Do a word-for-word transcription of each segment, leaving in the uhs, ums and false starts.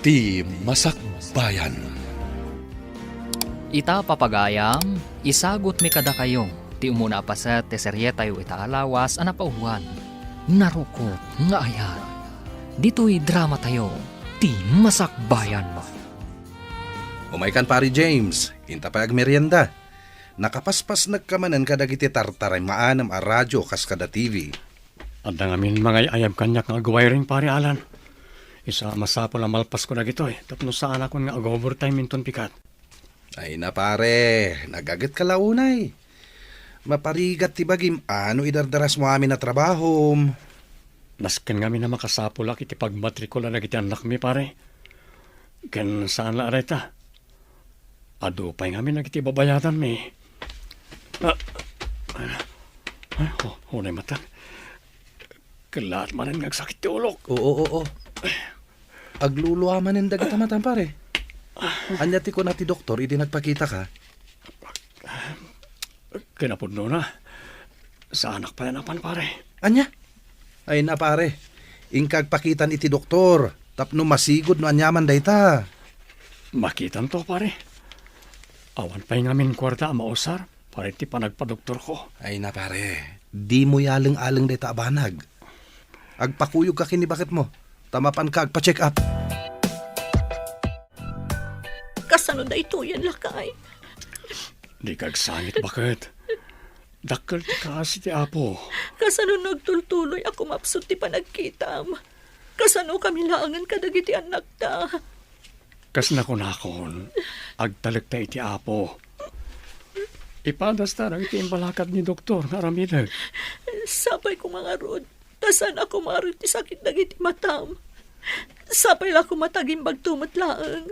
Ti Masakbayan. Ita, papagayam, isagutmi kadakayo ti umuna a paset ti serietayo ita a lawas a napauluan, Narukop nga Ayat. Ditoy dramatayo, Ti Masakbayan. Umaykan, Pari James, inta pay agmerienda. Nakapaspasnekka manen kadagiti tartaray maanem a radio kas kada T V. Adda ngamin mangay-ayab kaniak nga agwiring, Pari Alan. Isu a masapul a malpasko dagitoy tapno saanakon nga ag-overtime inton pikat. Ay na, pare, nagagetka la unay. Maparigat ti bagim a no idardarasmo amin a trabahom. Nasken ngamin a makasapulak iti pagmatrikula dagiti annakmi, pare. Ken saan la a dayta. Adu pay ngamin dagiti babayadanmi. Ah, ah, oh, unay matan. Kellaat manen nga agsakit ti ulok. Oo, oo. Aglulua manen dagita matan, pare. Ania ti kuna ti doktor idi nagpakitaka? Kinapudnona, saanak pay a napan, pare. Ania? Ay na, pare. Inka agpakitan iti doktor tapno masigud no aniaman dayta. Makitanto, pare. Awan pay ngamin kuarta a mausar para iti panagpadoktorko. Ay na, pare. Dimo yaleng-aleng dayta a banag. Agpakuyogka ken ni baketmo, ta mapanka agpa-check up. Kasano daytoyen, lakay? Dika agsangit, baket. Dakkel ti kaasi ti Apo. Kasano nagtultuloy a kumapsut ti panagkitam? Kasano kami laengen kadagiti annakta? Kas nakunakon, agtalekta iti Apo. Ipadasta dagiti imbalakad ni doktor nga aramidek. Sapay koma ngarud, ta saan a kumaro ti sakit dagiti matam. Sapay la koma ta agimbagto met laeng,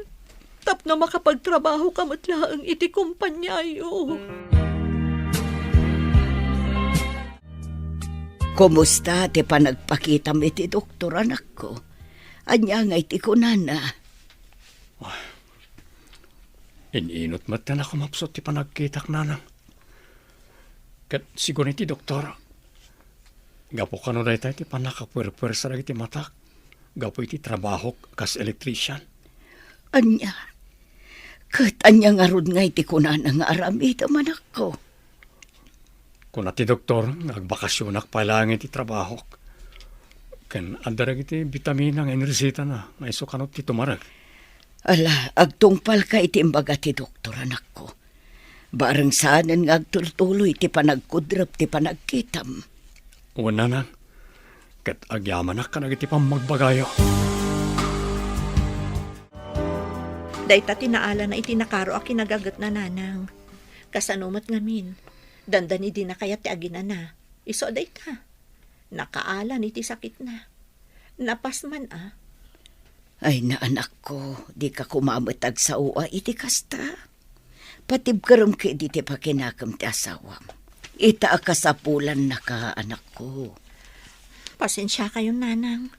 tapno makapagtrabahoka met laeng iti kompaniayo. Kumusta ti panagpakitam iti doktor, anakko? Ania ngay ti kunana? Ah, in-inut met a kumapsut ti panagkitak, nanang. Ket sigun iti doktor, gapu kano dayta ti pannakapuerpuersa dagiti matak gapu iti trabahok kas electrician. Ania? Ket ania ngarud ngay ti kunana nga aramidem, anakko? Kuna ti doktor nga agbakasionak pay laeng iti trabahok. Ken adda dagiti bitamina nga inresitana nga isu kano ti tumarek. Ala, agtungpalka iti imbaga ti doktor, anakko. Bareng saanen nga agtultuloy ti panagkudrep ti panagkitam. Wen, nanang, ket agyamanak kadagiti pammagbagayo. Dayta ti naalana iti nakaro a kinagagetna, nanang. Kasano met ngamin, dandani dina kayat ti aginana. Isu a dayta. Nakaalan iti sakitna. Napas man a. Ay, na, anakko, dika koma met agsao iti kasta. Patibkerem ketdi ti pakinakem ti asawam. Ita a kasapulannaka, anakko. Pasensiakayon, nanang.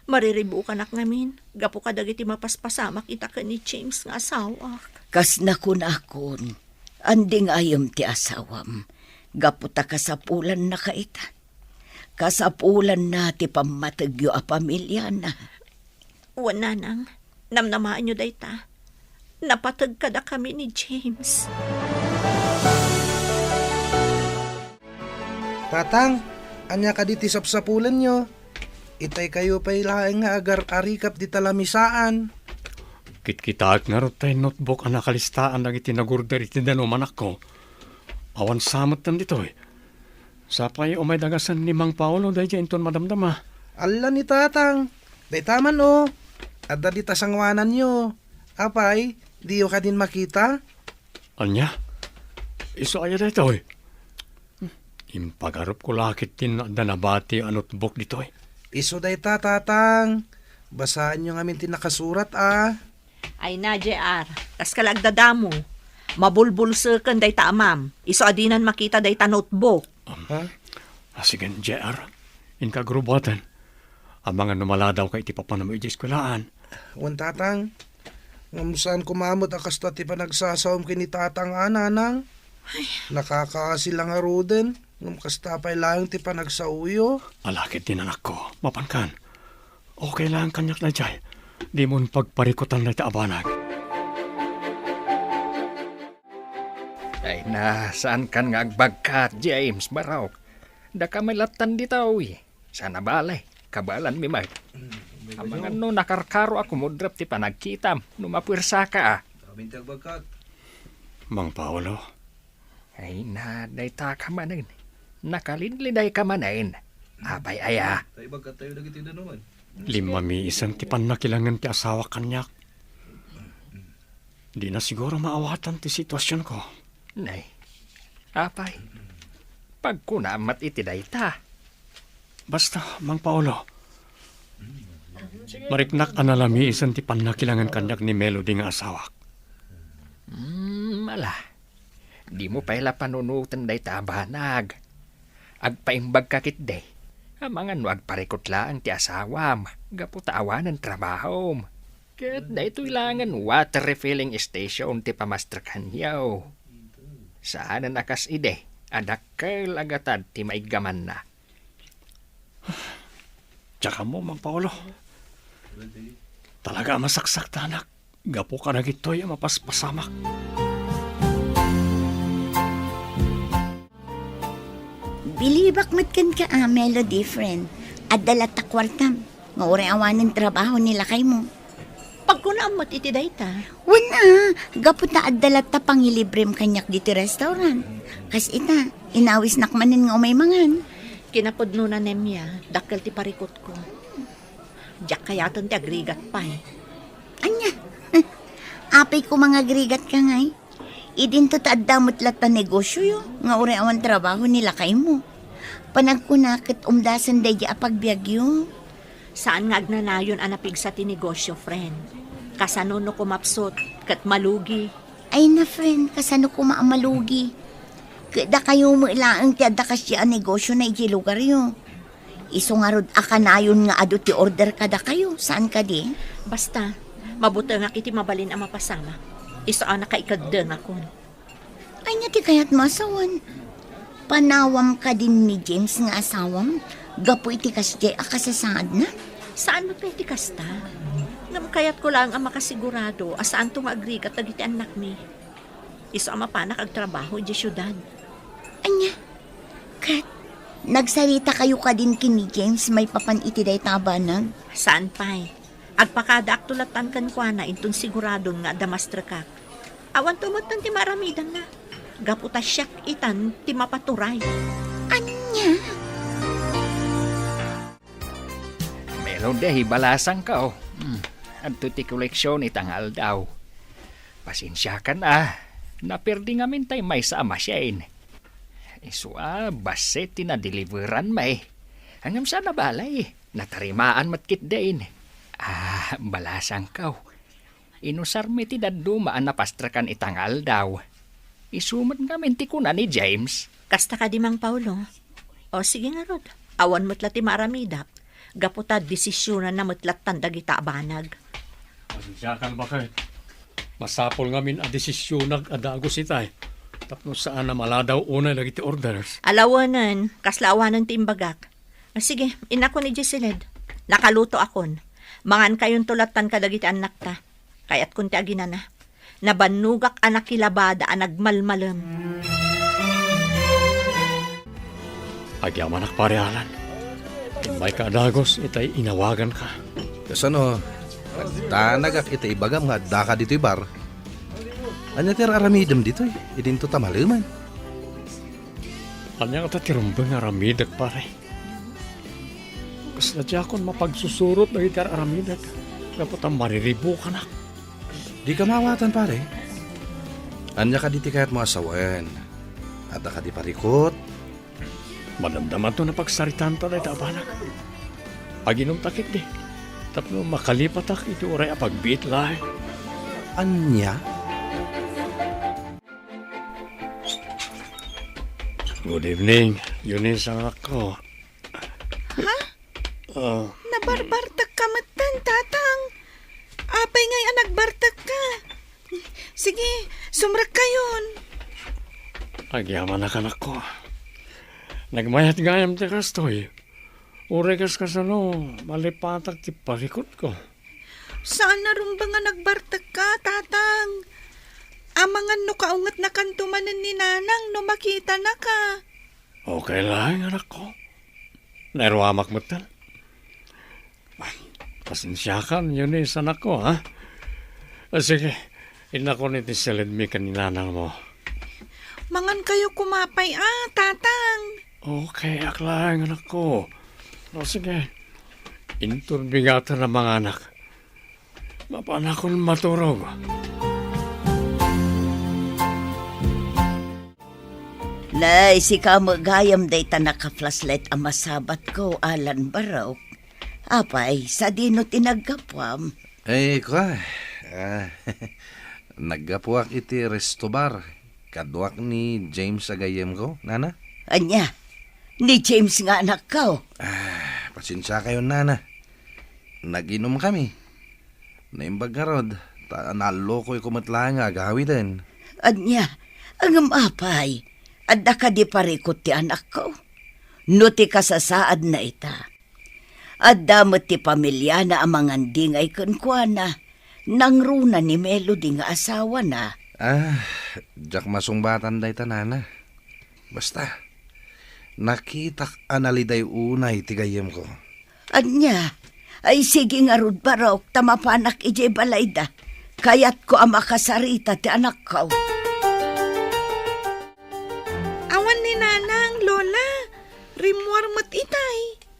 Mariribukanak ngamin gapu kadagiti mapaspasamak ita ken ni James nga asawak. Kas nakunakon, andingayem ti asawam gapu ta kasapulannaka ita. Kasapulanna ti pammategyo a pamiliana. Wen, nanang, namnamaenyo dayta. Napateg kadakami ni James. Tatang, ania kadi ti sapsapulenyo? Itaykayo pay laeng nga agar-arikap dita lamisaan. Kitkitaek ngarud tay notebook a nakalistaan dagiti nagorder iti danum, anakko. Awan sa metten ditoy. Sapay umay dagasen ni Mang Paolo daydiay inton madamdama. Alla ni Tatang. Dayta man, o. Adda dita sanguananyo. Apay, diyo kadin makita? Ania? Isu aya daytoy? Impagarupko la ket ti adda nabati a notebook ditoy. Isu dayta, Tatang. Basaenyo ngamin ti nakasurat, a. Ay na, J R. Kaska la agdadamo. Mabulbulseken dayta amam. Isu a dinan makita dayta notebook. Um, Ha? Ah, sige, J R. Inka agrubuaten. Amangan no maladawka iti papanam iti eskuelaan. Wen, Tatang. Ngem saan koma met a kasta ti panagsasaom ken ni Tatang a, Nanang. Ay. Nakakaasi la ngaruden, ngem kasta pay laeng ti panagsaoyo. Ala ket ti nanakko, mapankan. Okay lang kaniak daydiay. Dimon pagparikutan dayta a banag. Ay na, saankan nga agbagkat, James, barok. Daka met lattan ditoy. Saan a bale, kabaelanmi met. Amangan no nakarkaro a kumudrap ti panagkitam no mapuersaka a. Aminti agbagkat. Mang Paolo. Ay na, dayta ka manen. Nakalidlidayka manen. Apay aya? Ta ibagkattayo dagiti danuman. Limmamiisen ti pannakilangen ti asawak kaniak. Dina siguro maawatan ti situasionko. Nay, apay, pagkunam met iti dayta. Basta, Mang Paolo, mariknak a nalamiisen ti pannakilangen kaniak ni Melody nga asawak. Hmm, ala. Dimo pay la panunoten dayta a banag. Agpaimbagka ketdi. Amangan no agparikut laeng ti asawam gapu ta awanen trabahom. Ket daytoy laengen water refilling station ti pamastrekanyo. Saanen a kas idi a dakkel a gatad ti maiggamanna. Diak ammo, Mang Paolo. Talaga a masaksaktanak gapu kadagitoy a mapaspasamak. Bilibak met kenka a, Melody, friend. Adda latta kuartam, nga uray awanen trabaho ni lakaymo. Pagkunam met iti dayta. Wen a, gapu ta adda latta pangilibrem kaniak ditoy restaurant. Kas ita, inawisnak manen nga umay mangan. Kinapudnona, Nemia, dakkel ti parikutko. Diak kayaten ti agrigat pay. Ania? Apay koma nga agrigatka ngay? Idinto ta adda met latta negosioyo nga uray awan trabaho ni lakaymo. Panagkuna ket umdasen daydi a pagbiagyo. Saan nga agnanayon a napigsa ti negosio, friend. Kasano no kumapsut ket malugi? Ay na, friend, kasano koma a malugi? Ket dakayo met laeng ti adda kasdiay a negosiona idiay lugaryo. Isu ngarud a kanayon nga adu ti order kadakayo, saan kadi? Basta, mabutengak iti mabalin a mapasamak. Isu a nakaikeddengakon. Ania ti kayatmo a sawen? Panawam kadin ni James nga asawam gapu iti kasdiay a kasasaadna? Saan met pay ti kasta? Ngem kayatko laeng a makasigurado a saanto nga agrigat dagiti annakmi. Isu a mapanak agtrabaho idiay siudad. Ania? Ket, nagsaritakayo kadin ken ni James maipapan iti dayta a banag? Saan pay. Agpakadaakto lattan kenkuana inton siguradon nga adda mastrekak. Awanto metten ti maaramidanna. Gapu ta siak itan ti mapaturay. Ania? Melody, balasangko. Hmm, adto ti koleksion ita nga aldaw. Pasensiakan a, naperdi ngamin tay maysa a machine. Isu a, bassit ti nadeliveran mi. Ngem saan a bale, natarimaan met ketdin. Ah, balasangko. Inusarmi ti dadduma a napastrekan ita nga aldaw. Isu met ngamin ti kuna ni James. Kasta kadi, Mang Paolo? O, sige ngarud. Awan met la ti maaramidak. Gapu ta desisionanna met lattan dagita a banag. Pasensiakan, baket. Masapul ngamin a desisionak a dagus itay. Tapno saan a maladaw unay dagiti orders. Alawenen, kasla awanen ti imbagak. Ah, sige, innakon idiay siled. Nakalutoakon. Mangankayonto lattan kadagiti annakta. Kayatkon ti aginana. Nabannogak a nakilabada a nagmalmalem. Agyamanak, Pare Alan. Immayka a dagus itay inawaganka. Kasano? Agdanagak iti ibagam nga addaka ditoy bar. Ania ti ar-aramidem ditoy? Idinto ta malemen. Ania ngata ti rumbeng nga aramidek, pare? Kasla diakon mapagsusurot dagiti ar-aramidek, gapu ta mariribukanak. Dika maawatan, pare. Ania kadi ti kayatmo a sawen? Adda kadi parikut? Madamdamato napagsaritaanta dayta a banag. Aginumta ketdi, tapno makalipatak iti uray a pagbiit laeng. Ania? Good evening, Eunice, anakko. Ha? Ah. Nabarbartek ka metten, Tatang. Apay ngay a nagbartek ka? Sige, sumrekkayon. Agyamanak, anakko. Nagmayat gayam ti kastoy. Uray kas kasano, malipatak ti parikutko. Saan a rumbeng a nagbartekka, Tatang. Amangan no kaungetnakanto manen ni Nanang no makitanaka. Okay laeng, anakko. Nairuamak metten. Pasensiakan, Eunice, anakko, ha? Ah, sige, innakon iti silidmi ken ni Nanangmo. Mangankayo koma pay, a, Tatang. Okay, ak laeng, anakko. O, sige. Inton bigaten a manganak, mapanakon maturog. Nay, sika met gayam dayta naka-flashlight a masabatko, Alan Barok. Apay, sadino ti naggapuam? Ay, kua, ah, naggapuak iti resto bar. Kaduak ni James a gayyemko, nana? Ania? Ni James nga anakko? Ah, pasensiakayon, nana. Nag-inumkami. Naimbag ngarud, ta naallokoyko met laeng nga agawiden. Ania? Ngem apay, adda kadi parikut ti anakko? No ti kasasaadna ita, adda met ti pamiliana a mangandingay kenkuana, nangruna ni Melody nga asawana. Ah, diak masungbatan dayta, nana. Basta, nakitak a naliday unay ti gayyemko. Ania? Ay, sige ngarud, Barok, ta mapanak idiay balayda. Kayatko a makasarita ti anakko. Awan ni Nanang, Lola. Rimmuar met itay.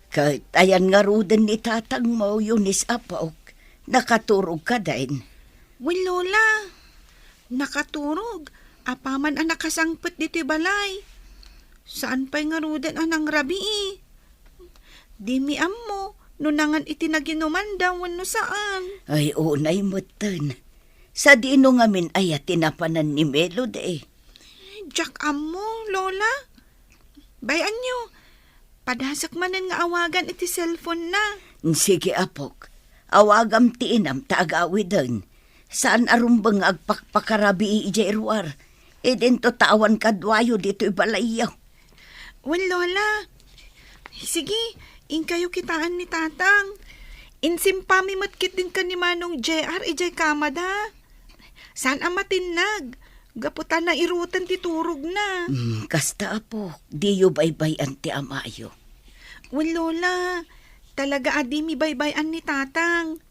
Ket ayan ngaruden ni tatangmo, Eunice, apok? Nakaturog kadin? Wen, Lola. Nakaturog. Apaman a nakasangpet ditoy balay. Saan pay ngaruden a nangrabii. Dimi ammo no nangan iti naginumanda wenno saan. Ay, unay metten. Sadino ngamin aya ti napanan ni Melody? Diak ammo, Lola. Bay-anyo, padasek manen nga awagan iti cellphone-na. Sige, apok. Awagam ti inam ta agawiden. Saan a rumbeng nga agpakpakarabii idiay ruar. Idinto ta awan kaduayo ditoy balayyo. Wen, Lola. Sige, inkayo kitaan ni Tatang. Insimpami met ketdin ken ni Manong J R idiay kamada. Saan a matinnag, gapu ta nairutan ti turogna. Hmm, kasta, apok, diyo baybay-an ti amayo. Wen, Lola, talaga a dimi baybay-an ni Tatang.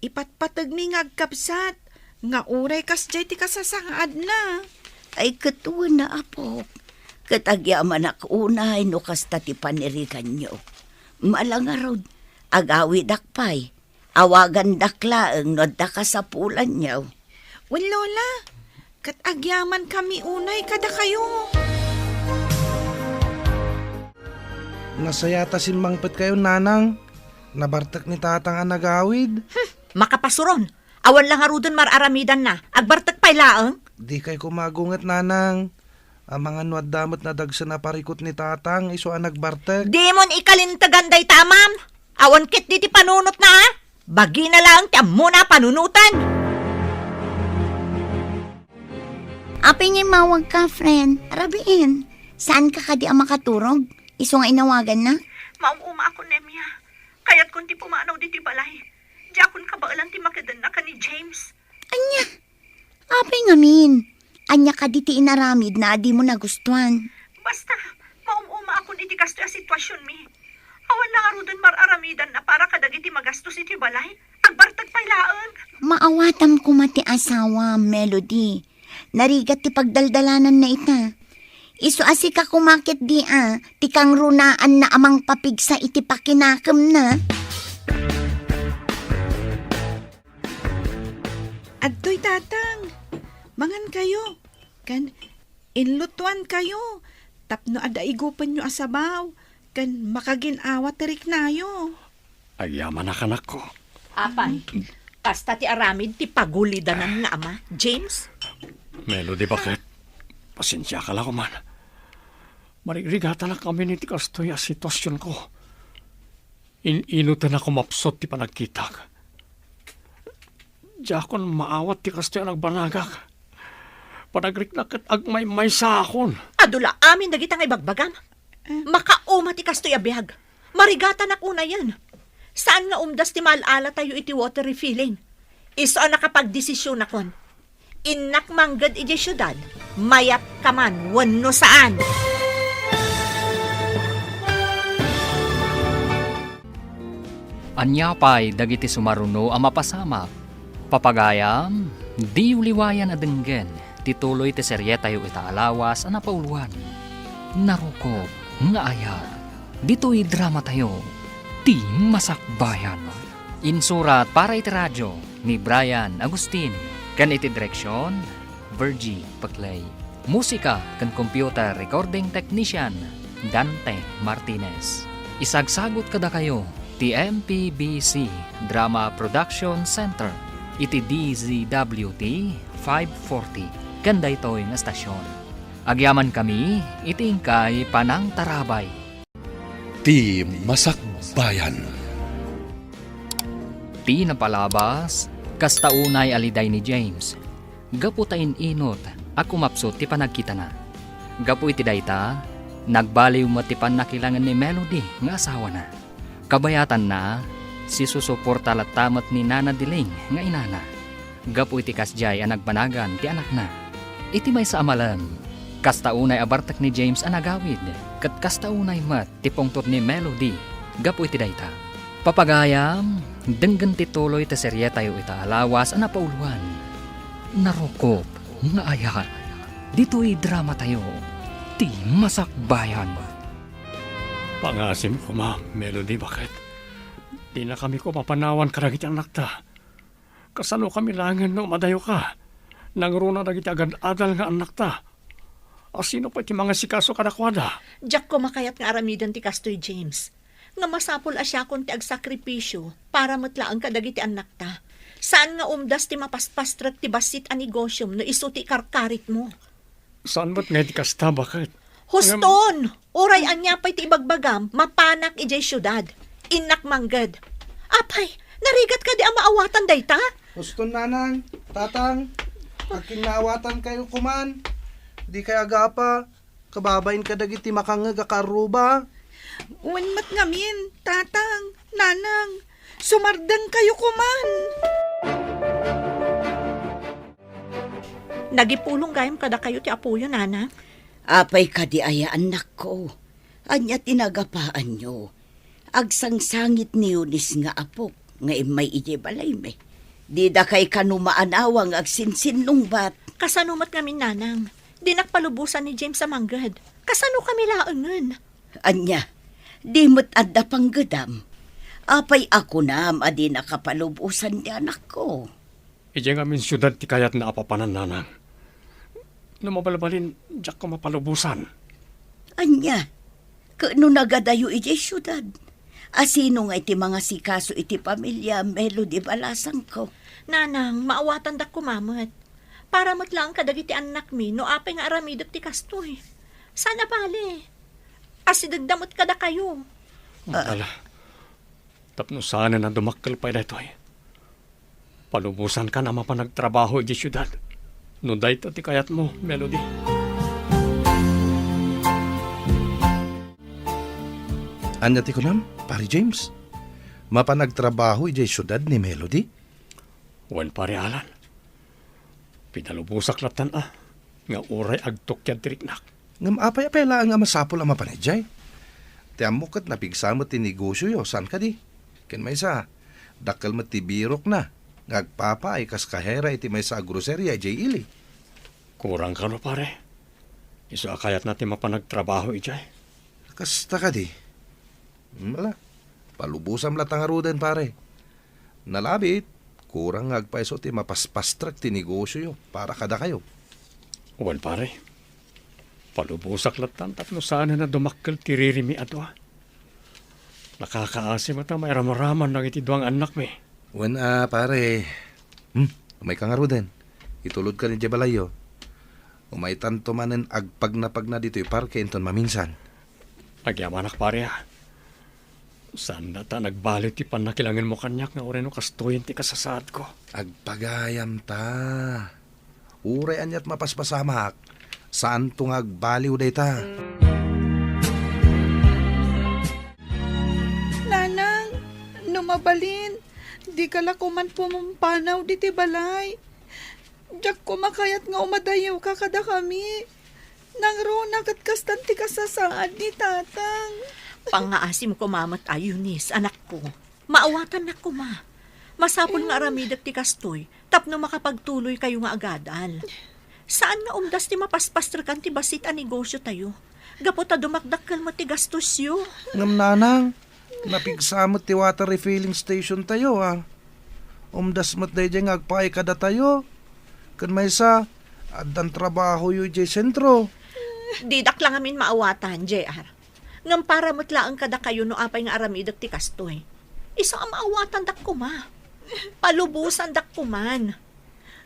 Ipatpategmi nga agkabsat, nga uray kasdiay ti kasasaadna. Ay, ket wen a, apok. Ket agyamanak unay no kasta ti paniriganyo. Ala ngarud, agawidak pay. Awagandak laeng no adda kasapulanyo. Wen, Lola, ket agyamankami unay kadakayo. Nasayat a simmangpetkayo, Nanang. Nabartek ni Tatang a nagawid. Hmm, makapasuron. Awan la ngaruden mar-aramidanna. Agbartek pay laeng. Dikay koma agunget, Nanang. Amangan no adda met nadagsen a parikut ni Tatang, isu a nagbartek. Dimon ikalintegan dayta, Amam. Awan ketdi ti panunotna, a? Bagina laeng ti ammona a panunoten. Apay nga immawagka, friend? Rabiin, saanka kadi a makaturog? Isu nga inawaganna? Maum-umaakon, Nemia. Kayatkon ti pumanaw ditoy balay. Diakon kabaelan ti makedenna ken ni James. Ania? Apay ngamin? Ania kadi ti inaramidna a dimo nagustuan? Basta, maum-umaakon iti kastoy a situasionmi. Awan la ngaruden mar-aramidanna para kadagiti magastos iti balay. Agbartek pay laeng. Maawatam koma ti asawam, Melody. Narigat ti pagdaldalananna ita. Isu a sika koma ketdi a, ti kangrunaanna a mangpapigsa iti pakinakemna. Adtoy, Tatang. Mangankayo. Ken inlutoankayo tapno adda igupenyo a sabaw ken makagin-awa ti riknayo. Agyamanak, anakko. Apay, kasta ti aramid ti pagulidanan nga ama, James? Melody, baket? Pasensiaka la koman. Marigrigatanak amin iti kastoy a situasionko. In-inutan a kumapsut ti panagkitak. Diakon maawat ti kastoy a nagbanagak. Panagriknak ket agmaymaysaakon. Adu la amin dagita nga ibagbagam. Eh? Makauma ti kastoy a biag. Marigatanak unayen. Saan nga umdas ti maal-alatayo iti water refilling? Isu a nakapagdesisyonakon. Innak mangged idiay siudad, mayat ka man wenno saan. Ania pay dagiti sumaruno a mapasamak? Papagayam, diyo liwayan a denggen ti tuloy ti serietayo ita a lawas a napauluan, Narukop nga Ayat. Ditoy dramatayo, Ti Masakbayan. Insurat para iti radio ni Brian Agustin, ken iti direksion, Virgie Paclay. Musika ken computer recording technician, Dante Martinez. Isagsagut kadakayo ti M P B C Drama Production Center iti D Z W T five forty ken daytoy nga estasion. Agyamankami iti inkay panangtarabay. Ti Masakbayan. Ti napalabas, kasta unay a liday ni James, gapu ta in-inot a kumapsut ti panagkitana. Gapu iti dayta, nagbaliw met ti pannakilangen ni Melody nga asawana. Kabayatanna, sisusuporta latta met ni Nana Diling nga inana. Gapu iti kasdiay a nagbanagan ti anakna. Iti maysa a malem, kasta unay a bartek ni James a nagawid, ket kasta unay met ti pungtot ni Melody gapu iti dayta. Papagayam, denggen ti tuloy ti serietayo ita a lawas a napauluan, Narukop nga Ayat. Ditoy dramatayo, Ti Masakbayan. Pangasim koma, Melody, baket? Dinakami ko mapanawan kadagiti anakta. Kasanokami laengen no madayoka? Nangruna dagiti agad-adal nga annakta. A sino pay ti mangasikaso kadakuada? Diak koma kayat nga aramiden ti kastoy, James. Nga masapul a siakon ti agsakripisio para met laeng kadagiti annakta. Saan nga umdas ti mapaspastrek ti bassit a negosiom no isu ti ikarkaritmo. Saan met nga iti kasta, baket? Huston! Uray ania pay ti ibagbagam, mapanak idiay siudad. Innak mangged. Apay, narigat kadi a maawatan dayta? Huston, nanang, tatang, akin naawatan kayo kuman. Di kay agapa, kababain kadagiti makangngeg a kaarruba. Wen met ngamin, tatang, nanang, sumardeng kayo kuman. Nagipulong gayam kadakayo ti apoyo, nana. Apay kadi aya, annakko? Ania ti nagapaanyo? Agsangsangit ni Eunice nga apok nga immay idiay balaymi. Dida kay kano maanawa nga agsinsinnungbat. Kasano met ngamin, nanang? Dinak palubosan ni James a mangged. Kasano kami laengen? Ania, di met adda panggedam? Apay a kunam a dinaka palubosan ni anakko? Idiay ngamin siudad ti kayatna a papanan, nanang. No mabalbalin, diakko mapalubosan. Ania? Ket no nagadayo idiay siudad, a sino nga iti mangasikaso iti pamilia Melody Balasangko? Nanang, maawatandak koma met. Para met laeng kadagiti annakmi no apay nga aramidek ti kastoy. Saan a bale. Asidegda met kadakayo. Ah. Ala, tapno saanen a dumakkel pay daytoy. Palubosankan a mapan agtrabaho idiay siudad. No dayta ti kayatmo, Melody. Ania ti kunam, Pare James? Mapan agtrabaho idiay siudad ni Melody? Wen, Pare Alan. Pinalubosak lattan a, nga uray agtukiad ti riknak. Ngem apay a pay laeng a masapul a mapan idiay? Ti ammok ket napigsa met ti negosioyo, saan kadi? Ken maysa, dakkel met ti birokna nga agpapaay kas kahera iti maysa a groceria idiay ili. Kurang kano, pare? Isu a kayatna ti mapan agtrabaho idiay. Kasta kadi? Hmm, ala, palubosam latta ngaruden, pare. Nalabit, kurang nga agpayso ti mapaspastrek ti negosioyo para kadakayo. Wen, pare. Palubosak lattan tapno saanen a dumakkel ti ririmi a dua. Nakakaasi met a mairamraman dagiti dua nga annakmi. Wen a, pare. Hmm, umayka ngaruden. Itulodka idiay balayyo. Umaytanto manen agpagnapagna ditoy parke inton maminsan. Agyamanak, pare, a. Saanda ta nagbaliw ti pannakilangenmo kaniak nga uray no kastoyen ti kasasaadko. Agpagayam ta. Uray aniat mapaspasamak, saanto nga agbaliw dayta. Nanang, no Mabalin, dika la koman pumampanaw diti balay. Diak koma kayat nga umadayoka kadakami. Nangruna ket kastan ti kasasaad ni Tatang. Pangngaasim koma met a, Eunice, anakko. Maawatannak koma. Masapul nga aramidek ti kastoy tapno makapagtuloykayo nga agadal. Saan nga umdas ti mapaspastrekan ti bassit a negosiotayo gapu ta dumakdakkel met ti gastosyo. Ngem nanang, napigsa met ti water refilling stationtayo, a. Umdas met daydiay nga agpaay kadatayo. Ken maysa, addan trabahoyo idiay sentro. Didak la ngamin maawatan, J R. Ngem para met laeng kadakayo no apay nga aramidek ti kastoy. Isu a maawatandak koma. Palubosandak koman.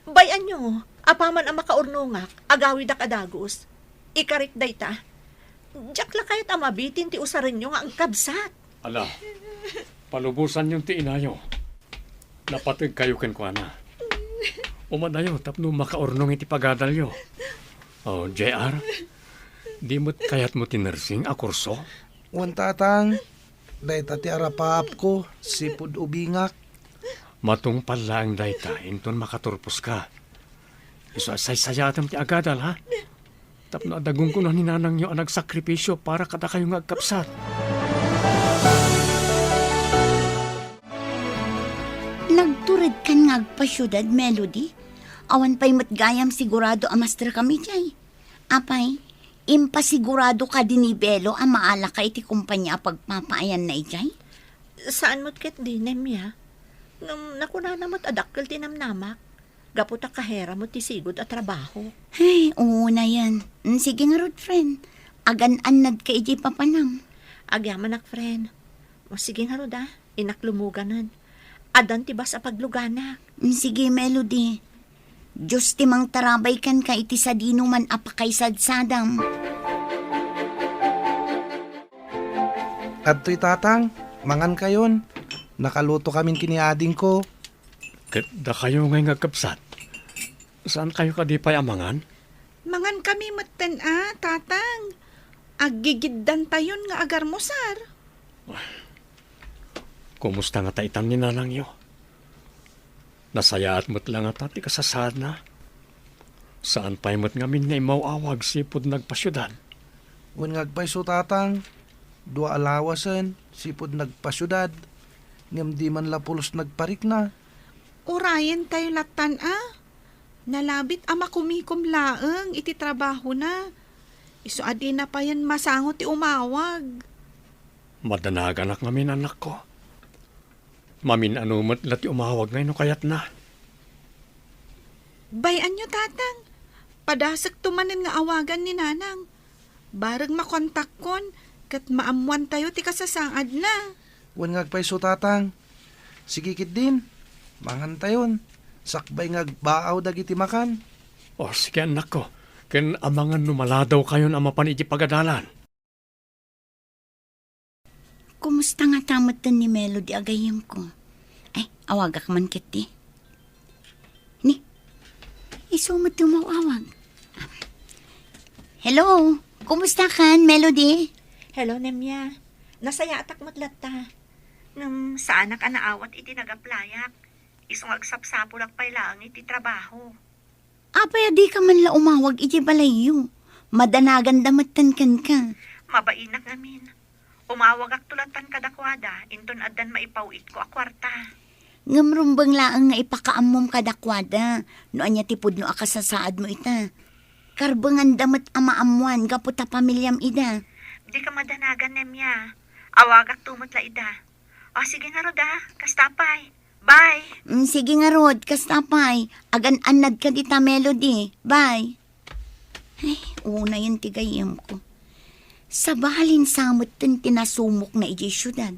Bay-anyo, apaman a makaurnongak, agawidak a dagus. Ikarik dayta. Diak la kayat a mabitin ti usarenyo nga agkabsat. Ala, palubosanyon ti inayo. Napategkayo kenkuana. Umadayo tapno makaurnong iti pagadalyo. O, J R, di met kayatmo ti nursing a kurso? Wen, Tatang. Dayta ti arapaapko, sipud ubingak. Matungpal laeng dayta, inton makaturposka. Isu a saysayaatem ti agadal, ha? Tapno adda gunggonan ni nanangyo a nagsakripisio para kadakayo nga agkabsat. Nagturedkan nga agpasiudad, Melody? Awan pay met gayam sigurado a masterkami diay. Apay, impasigurado kadi ni Belo a maalaka iti kompania a pagpapaayanna idiay? Saan met ketdi, Nemia. Ngem nakunana met a dakkel ti namnamak. Gapu ta kahera met ti sigud a trabaho. Ay, unayen. Mm, sige ngarud, friend. Agan-annadka idiay papanam. Agyamanak, friend. O, sige ngarud, a. Innak lumuganen. Addan ti bas a pagluganak. Mm, sige, Melody. Dios ti mangtarabay kenka iti sadinoman a pakaisadsadam. Adtoy, Tatang, mangankayon. Nakalutokamin ken ni adingko. Ket dakayo ngay nga agkabsat, saankayo kadi pay a mangan? Mangankami metten a, Tatang. Aggigiddantayon nga agarmusar. Kumusta ngata itan ni nanangyo? Nasayaat met la ngata ti kasasaadna? Saan pay met ngamin nga immaw-awag sipud nagpasiudad? Wen nga agpayso, Tatang, dua a lawasen sipud nagpasiudad, ngem di man la pulos nagparikna. Urayentayo lattan a. Nalabit a makumikom laeng iti trabahona. Isu a dina payen masango ti umawag. Madanaganak ngamin, anakko. Mamin-ano met la ti umawag ngay no kayatna. Bay-anyo, Tatang. Padasekto manen nga awagan ni Nanang. Bareg makontakkon ket maammoantayo ti kasasaadna. Wen nga agpayso, Tatang. Sige ketdin, mangantayon. Sakbay nga agbaaw dagiti makan. O, sige, annakko. Ken amangan no maladawkayon a mapan iti pagadalan. Kumusta ngata metten ni Melody a gayyemko? Ay, awagak man ketdi. Ni, isu met ti umaw-awag. Hello, kumusta kan, Melody? Hello, Nemia. Nasayaatak met latta. Ngem saanak a naawat iti nagaplayak. Isu nga agsapsapulak pay laeng iti trabaho. Apay a dika man la umawag iti balayyo? Madanaganda metten kenka. Mabainak ngamin. Umawagakto lattan kadakuada, inton addan maipaw-itko a kuarta. Ngem rumbeng laeng nga ipakaammom kadakuada no ania ti pudno a kasasaadmo ita. Karbenganda met a maammoan gapu ta pamiliam ida. Dika madanagan, Nemia. Awagakto met la ida. O, sige ngarud a, kasta pay. Bye! Mm, sige ngarud, kasta pay. Agan-annadka dita, Melody. Bye! Ay, unayen ti gayyemko. Sabalin sa metten ti nasumokna idiay siudad.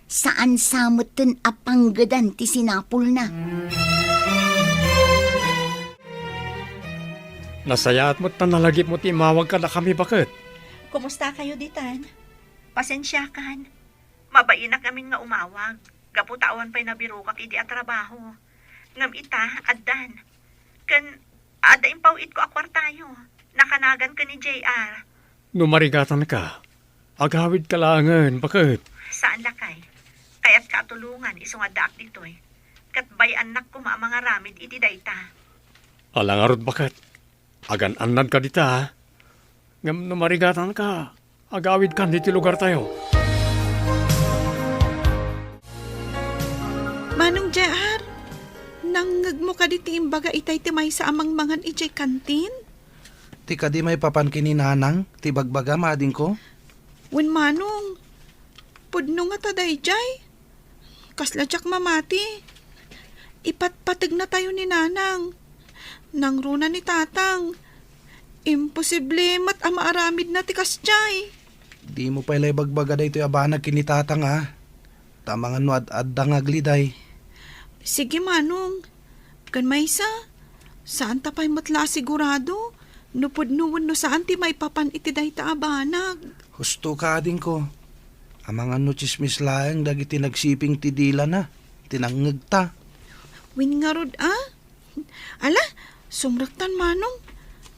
Saan sa metten a panggedan ti sinapulna. Nasayaat met ta nalagipmo ti imawag kadakami, baket. Kumusta kayo ditan? Pasensiakan. Mabainak ngamin nga umawag, gapu ta awan pay nabirokak idi a trabaho. Ngem ita, addan. Ken, adda impaw-itko a kuartayo. Nakanagan ken ni J R. No marigatanka, agawidka laengen, baket. Saan, lakay. Kayat ta a tulongan isu nga addaak ditoy. Ket bay-annak koma a mangaramid iti dayta. Ala ngarud, baket. Agan-annadka dita, ha? Ngem no marigatanka, agawidkan ditoy lugartayo. Manong J R, nangngegmo kadi ti imbaga itay ti maysa a mangmangan idiay kantin? Ti kadi maipapan ken ni Nanang ti bagbagam, adingko? Wen, Manong, pudno ngata daydiay. Kasla diak mamati. Ipatpategnatayo ni Nanang. Nangruna ni Tatang. Imposible met a maaramidna ti kasdiay. Dimo pay la ibagbaga daytoy a banag ken ni Tatang, a. Ta amangan no ad-adda nga agliday. Sige, Manong. Ken maysa, saanta pay met la a sigurado no pudno wenno saan ti maipapan iti dayta a banag. Husto ka, adingko. Amangan no tsismis laeng dagiti nagsiping ti dilana, ti nangngegta. Wen ngarud, a? Ala, sumrektan, Manong.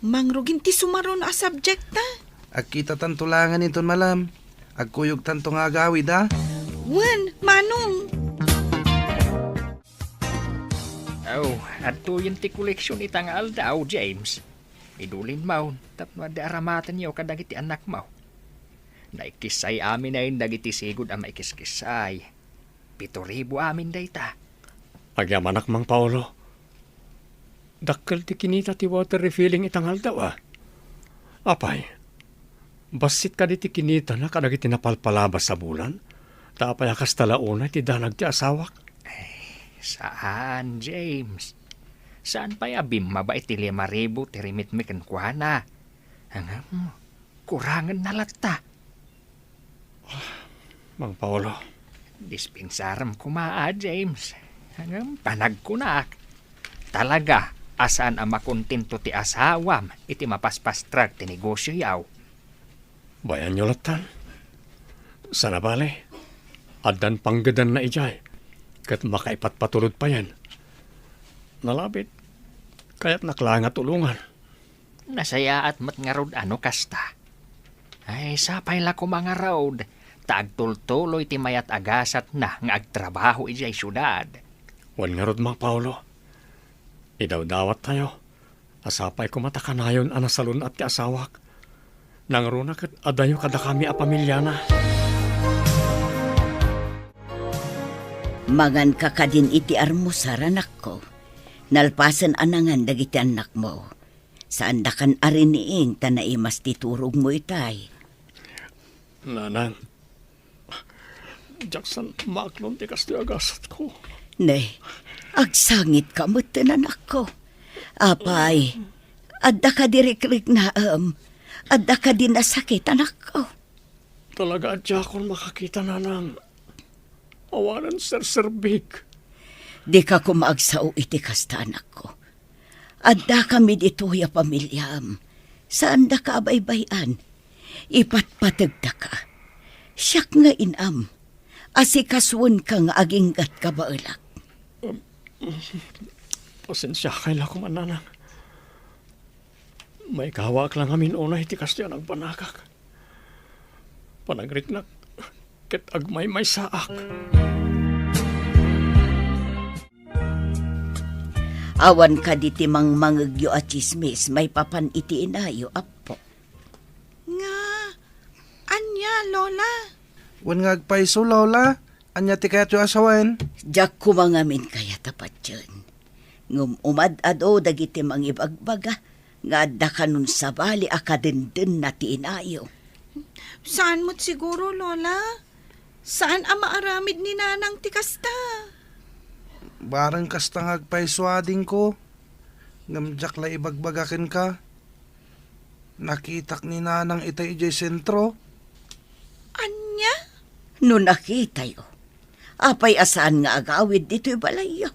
Mangrugin ti sumaruno a subject ta. Agkitatanto laengen inton malam. Agkuyogtanto nga agawid, a? Wen, Manong. Aw, adtoyen ti koleksion ita nga aldaw, James. Idulin maw, tapno adda aramatenyo kadagiti annakmo. Naikissay aminen dagiti sigud a maikiskissay. Pito ribu amin dayta. Agyamanak, Mang Paolo. Dakkel ti kinita ti water refilling ita nga aldaw, a. Apay, bassit kadi ti kinitana kadagiti napalpalabas a bulan? Ta apay a kasta la unay ti danag ti asawak? Ay, saan, James. Saan pay a bimmaba iti lima ribu ti remitmi kenkuana? Ngem, kurangenna latta. Mang Paolo. Dispensarem koma, a, James. Ngem panagkunak, talaga a saan a makontento ti asawam iti mapaspastrek ti negosioyo. Bayanyo lattan. Sana bale, addan panggedanna idiay, ket makaipatpatulod payen. Nalabit, kayatnak la nga tulongan. Nasayaat met ngarud a no kasta. Ay, sapay la koma ngarud, ta agtultuloy ti mayat a gasatna nga agtrabaho idiay siudad. Wen ngarud, Mang Paolo, idawdawattayo a sapay koma ta kanayon a nasalun-at ti asawak. Nangruna ket adayo kadakami a pamiliana. Manganka kadin iti armusar, anakko. Nalpasen a nangan dagiti annakmo. Saandakan a riniing ta naimas ti turogmo itay. Nanang, diak saan maaklon ti kastoy a gasatko. Ne, agsangitka metten, anakko. Apay, adda kadi rikriknaem? Adda kadi nasakit, anakko? Talaga a diakon makakita, nanang. Awanen serserbik. Dika koma agsao iti kasta, anakko. Addakami ditoy a pamiliam. Saandaka a baybay-an. Ipatpategdaka. Siak nga inam. Asikasuenka nga aginggat kabaelak. Pasensiakay la koma, nanang. Maikawaak la ngamin unay ti kastoy a nagbanagak. Panagriknak ket agmaymaysaak. Awan kadi ti mangmangegyo a tsismis maipapan iti inayo, Appo? Nga, ania, Lola? Wen nga agpayso, Lola. Ania ti kayatyo a sawen? Diak koma ngamin kayat a patien. Ngem umad-adu dagiti mangibagbaga nga adda kanon sabali a kadendenna ti inayo. Saan met siguro, Lola? Saan a maaramid ni Nanang ti kasta? Bareng kasta nga agpayso, adingko. Ngem diak la ibagbaga kenka. Nakitak ni Nanang itay idiay sentro. Ania? No nakitayo, apay a saan nga agawid ditoy balayyo?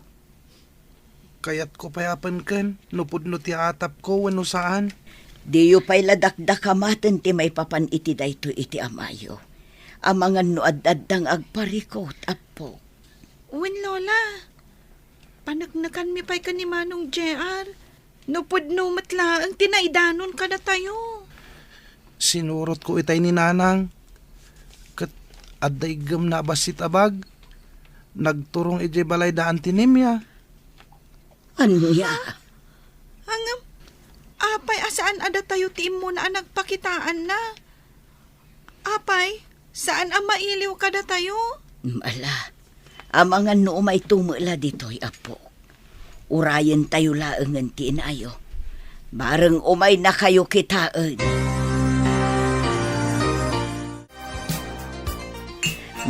Kayatko pay a penken no pudno ti atapko wenno saan. Diyo pay la dakdakamaten ti maipapan iti daytoy iti amayo. Amangan no ad-adda nga agparikut, Appo. Wen, Lola. Paneknekanmi pay ken ni Manong J R no pudno met laeng ti naidanon kadatayo. Sinurotko itay ni Nanang. Ket adda iggemna a bassit a bag. nagturong idiay balay da Auntie Nemia. Ania? Ngem, apay a saan a datayo ti immuna a nagpakitaan na? Apay, saan a mailiw kadatayo? Ala, amangan no umayto met la ditoy, Apo. Urayentayo laengen ti inayo. Bareng umaynakayo kitaen.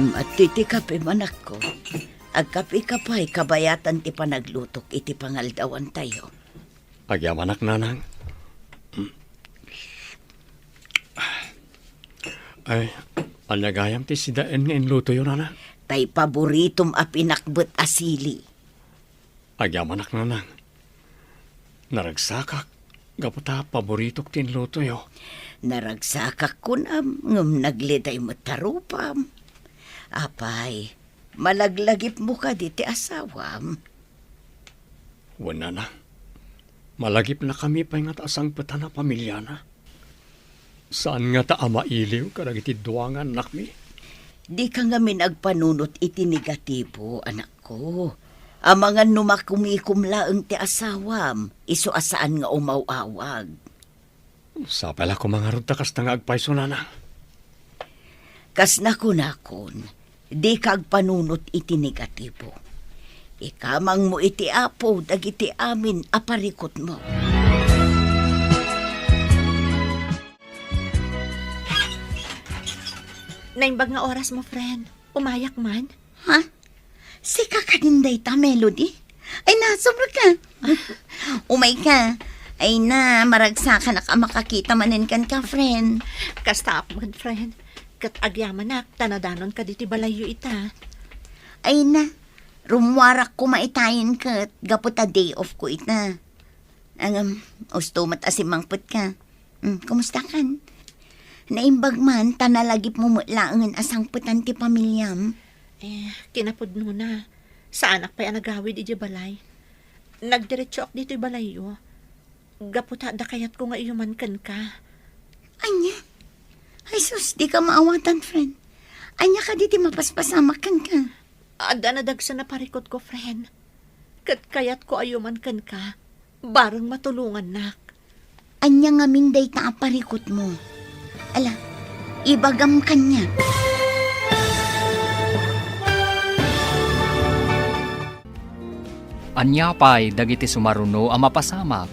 Mati ti kape, manakko. Agkapeka pay kabayatan ti panaglutok iti pangaldawantayo. Agyamanak, nanang. Ay, ania gayam ti sidaen nga inlutoyo, nanang? Tay paboritom a pinakbet a sili. Agyamanak, nanang. Naragsakak, gapu ta paboritok ti inlutoyo. Naragsakak kunam, ngem nagliday met ta rupam. Apay, malaglagipmo kadi ti asawam? Wen, nanang. Malagipnakami pay ngata a sangpetan a pamiliana. Saan ngata a mailiw kadagiti dua nga annakmi? Dika ngamin agpanunot iti negatibo, anakko. Amangan no makumikom laeng ti asawam, isu a saan nga umaw-awag. Sapay la koma ngarud ta kasta nga agpayso, nanang. Kas nakunakon, dika agpanunot iti negatibo. Ikamangmo iti Apo dagiti amin a parikutmo. Naimbag nga orasmo, friend. Umayak man. Ha? Sika kadin dayta, Melody? Ay, nasobra ka. Umay ka. Ay na, maragsakanak a makakita manen kenka, friend. Kasta apman, friend. Ket agyamanak, ta nadanon ka ditoy balayyo ita. Ay na, rummuarak koma itayen ket gapu ta day off ko ita. Ngem, usto met a simmangpet ka. Mm, kumusta kan? Naimbag man, ta nalagipmo met laengen a sangpetan ti pamiliam. Eh, kinapudnona, saanak pay a nagawid idiay balay. Nagdiretsoak ditoy balayyo. Gapu ta adda kayatko nga iyuman kenka. Ania? Ay sus, dika maawatan, friend. Ania kadi ti mapaspasamak kenka? Adda nadagsen a parikutko, friend. Ket kayatko a iyuman kenka, bareng matulongannak. Ania ngamin dayta a parikutmo? Ala, ibagam kaniak. Ania pay dagiti sumaruno a mapasamak?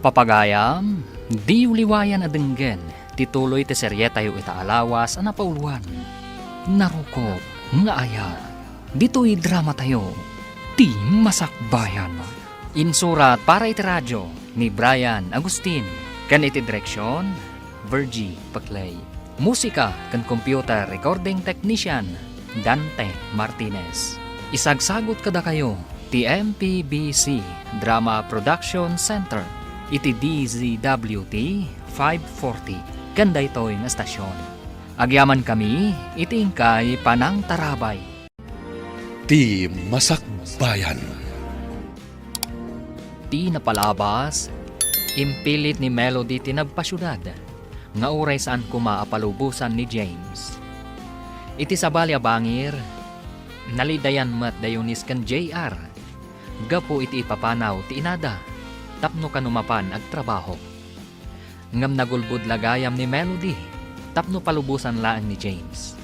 Papagayam, diyo liwayan a denggen ti tuloy ti serietayo ita a lawas a napauluan, Narukop nga Ayat. Ditoy dramatayo, Ti Masakbayan. Insurat para iti radio ni Brian Agustin, ken iti direksion, Virgie Paclay. Musika ken computer recording technician, Dante Martinez. Isagsagut kadakayo ti M P B C Drama Production Center iti D Z W T five forty ken daytoy nga estasion. Agyamankami iti inkay panangtarabay. Ti Masakbayan. Ti napalabas, impilit ni Melody ti nagpasiudad, nga uray saan koma a palubosan ni James. Iti sabali a bangir, nalidayan met da Eunice ken J R gapu iti ipapanaw ti inada tapno kano mapan agtrabaho. Ngem nagulbod la gayam ni Melody tapno palubosan laeng ni James.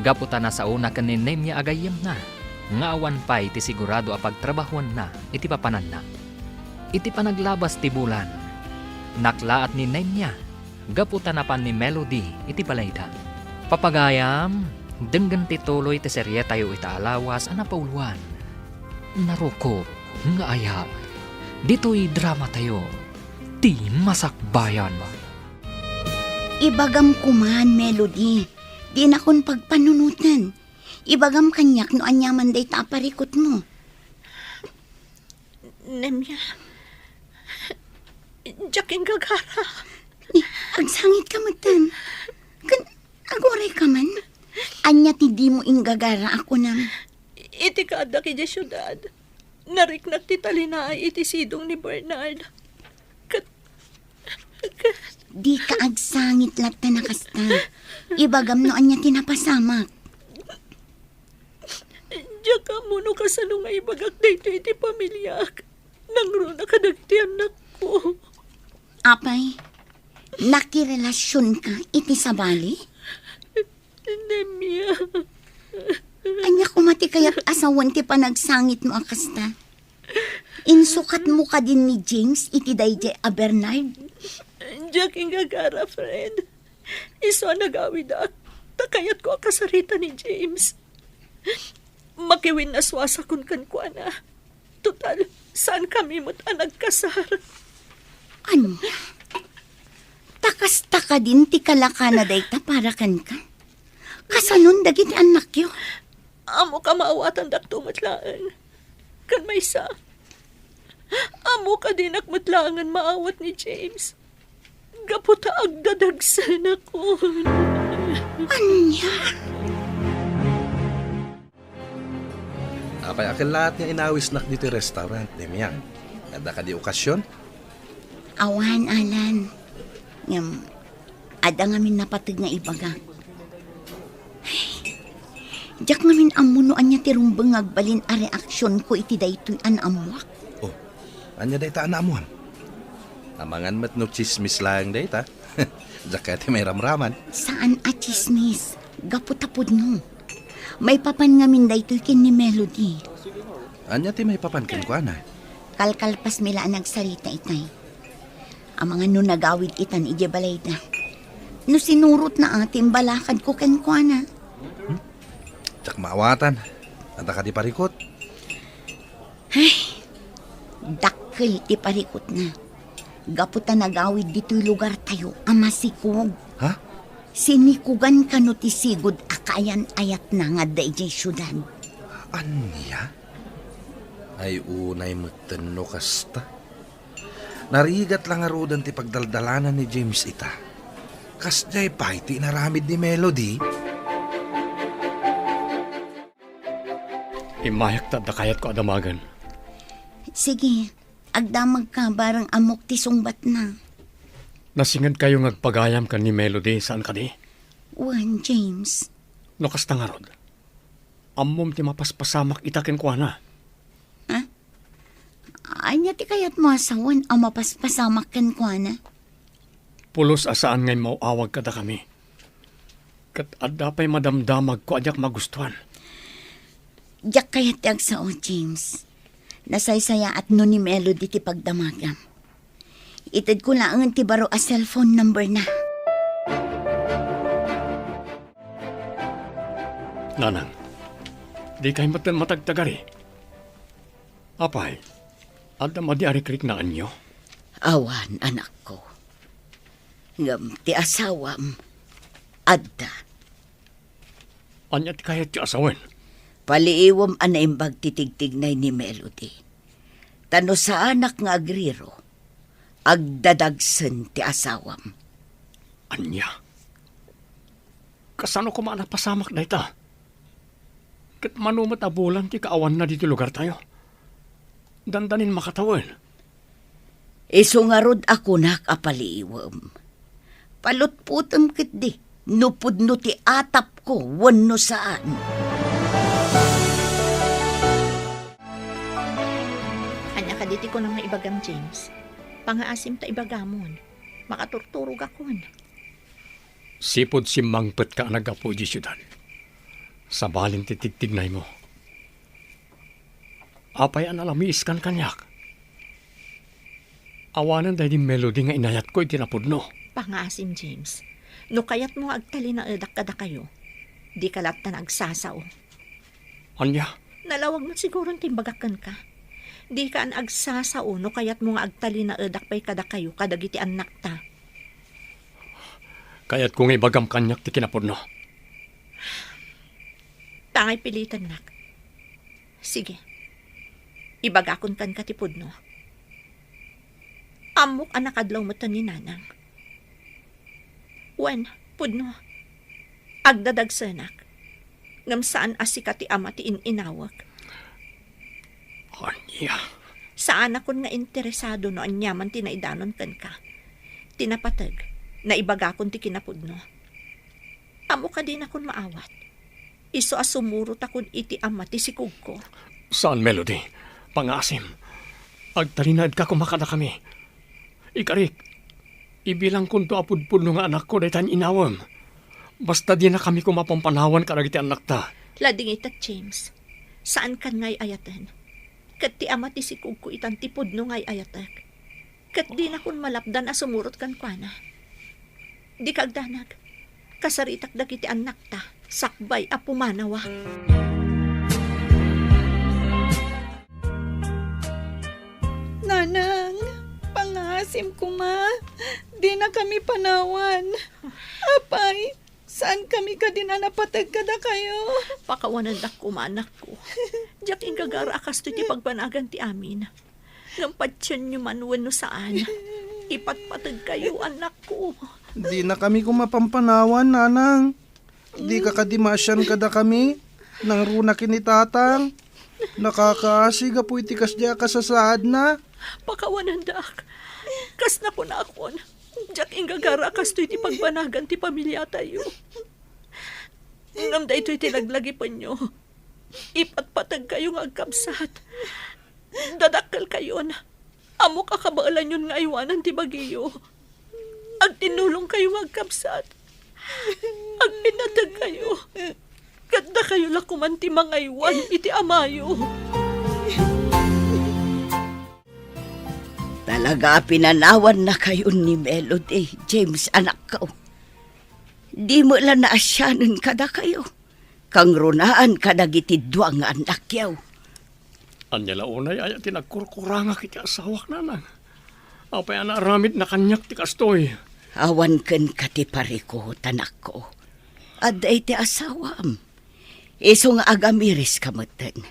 Gapu ta nasaona ken ni Nemia a gayyemna, nga awan pay ti sigurado a pagtrabahuanna iti papananna. Iti panaglabas ti bulan, naklaat ni Nemia gapu ta napan ni Melody iti balayda. Papagayam, denggen ti tuloy ti serietayo ita a lawas a napauluan, Narukop nga Ayat. Ditoy dramatayo, Ti Masakbayan. Ibagam koman, Melody, dinakon pagpanunoten. Ibagam kaniak no aniaman dayta a parikutmo. Nemia, diak inggagara. Ni, agsangit ka metten. Ken aguray ka man. Ania ti dimo inggagara a kunam? Iti kaaddak idiay siudad, nariknak ti talinaay iti sidong ni Bernard. Ket, ket Dika agsangit latta a kasta. Ibagam no ania ti napasamak. Diak ammo no kasano nga ibagak daytoy iti pamiliak. Nangruna kadagiti annakko. Apay, nakirelasionka iti sabali? Nemia. Ania koma ti kayat a sawen ti panagsangitmo a kasta? Insukatmo kadin ni James iti daydiay a Bernard? Diak ingagara, friend. Isu a nagawidak, ta kayatko a kasarita ni James. Makiwinnaswasakon kenkuana. Total, saankami met a nagkasar. Ania? Ta kasta kadin ti kalakana dayta para kenka? Kasanon dagiti annakyo? Ammok a maawatandakto met laeng. Ken maysa, ammok a dinak met laengen maawat ni James. Gapu ta agdadagsenakon. Ania? Apay a kellaat nga inawisnak ditoy restaurant, Nemia? Adda kadi okasion? Awan, Alan. Ngem, adda ngamin napateg nga ibagak. Diak ngamin ammo no ania ti rumbeng nga agbalin a reaksionko iti daytoy a naammoak. Oh, ania dayta a naammoam? Amangan met no tsismis laeng dayta. Diak kayat ti mairamraman. Saan a tsismis. Gapu ta pudno. Maipapan ngamin daytoy ken ni Melody. Ania ti maipapan kenkuana? Kalkalpasmi la a nagsarita itay. Amangan no nagawid itan idiay balayda. No sinurotna a ti imbalakadko kenkuana. Hmm? Diak maawatan. Adda kadi parikut? Ay, dakkel ti parikutna. Gapu ta nagawid ditoy lugartayo a masikog. Ha? Sinikugan kano ti sigud a kaayan-ayatna nga adda idiay siudad. Ania? Ay, unay metten no kasta. Narigat la ngaruden ti pagdaldalanan ni James ita. Kasdiay pay ti inaramid ni Melody? Immayak ta adda kayatko a damagen. Sige, agdamagka bareng ammok ti sungbatna. Nasingedkayo nga agpagayam ken ni Melody, saan kadi? Wen, James. No kasta ngarud, ammom ti mapaspasamak ita kenkuana. Ha? Ania ti kayatmo a sawen a mapaspasamak kenkuana? Pulos a saan nga immaw-awag kadakami. Ket adda pay madamdamagko a diak magustuan. Diak kayat ti agsao, James. Nasaysayaat no ni Melody ti pagdamagam. Itedko laeng ti baro a cellphone number na. Nanang, dikay metten matagtagari. Apay, adda madi a rikriknaenyo? Awan, anakko. Ngem ti asawam, adda. Ania ti kayatyo a sawen? Paliiwem a naimbag ti tigtignay ni Melody. Ta no saanak nga agriro, agdadagsen ti asawam. Ania? Kasano koma a napasamak dayta? Ket mano met a bulan ti kaawanna ditoy lugartayo? Dandanin makatawen. Isu ngarud a kunak a paliiwem. Palutpotem ketdi no pudno ti atapko wenno saan. Ania kadi ti kunam nga ibagam, James? Pangaasim ta ibagamon. Makaturturogakon. Sipud simmangpetka a naggapu idiay siudad, sabalen ti tigtignaymo. Apay a nalamiiskan kaniak? Awanen daydi Melody nga inayatko iti napudno. Pangaasim, James. No kayatmo nga agtalinaedak kadakayo, dika latta nga agsasao. Ania? Nalawag met siguron ti imbagak kenka. Dika a agsasao no kayatmo nga agtalinaedak pay kadakayo kadagiti annakta. Kayatko nga ibagam kaniak ti kinapudno. Tangay pilitennak. Sige. Ibagakon kenka ti pudno. Ammok a nakadlaw metten ni Nanang. Wen, pudno. Agdadagsenak. Ngem saan a sika ti ama ti in-inawek. Ania? Saanakon nga interesado no aniaman ti naidanon kenka. Ti napateg, naibagakon ti kinapudno. Ammok a dinakon maawat. Isu a sumurotakon iti ama ti sikogko. Saan, Melody. Pangaasim. Agtalinaedka koma kadakami. Ikarik, ibilangkonto a pudpudno nga anakko dayta nga inawem. Basta dinakami koma pampanawan kadagiti annakta. Ladingitek, James. Saankan nga ay-ayaten. Ket ti ama ti sikogko itan ti pudno nga ay-ayatek. Ket dinakon malapdan a sumurot kenkuana. Dika agdanag. Kasaritak dagiti annakta sakbay a pumanawak. Nanang, pangaasim koma. Dinakami panawan. Apay, saankami kadin a napateg kadakayo? Pakawanendak koma, anakko. Diak inggagara a kastoy ti pagbanagan ti amin. Ngem patienyo man wenno saan, ipatpategkayo, anakko. Dinakami koma pampanawan, nanang. Dika kadi maasian kadakami? Nangruna ken ni tatang. Nakakaasi gapu iti kasdiay a kasasaadna. Pakawanendak. Kas nakunakon, diak inggagara a kastoy ti pagbanagan ti pamiliatayo. Ngem daytoy ti laglagipenyo. Ipatpategkayo nga agkabsat. Dadakkelkayon. Ammok a kabaelanyon nga aywanan ti bagiyo. Agtinnulongkayo nga agkabsat. Agpinategkayo. Ket dakayo la koman ti mangaywan iti amayo. Talaga a pinanawannakayon ni Melody, James, anakko. Di met la naasianen kadakayo. Kangrunaan kadagiti dua nga annakyo. Ania la unay aya ti nagkurkurangak iti asawak, nanang? Apay a naaramidna kaniak ti kastoy? Awan kenka ti parikut, anakko. Adda iti asawam. Isu nga agamiriska metten.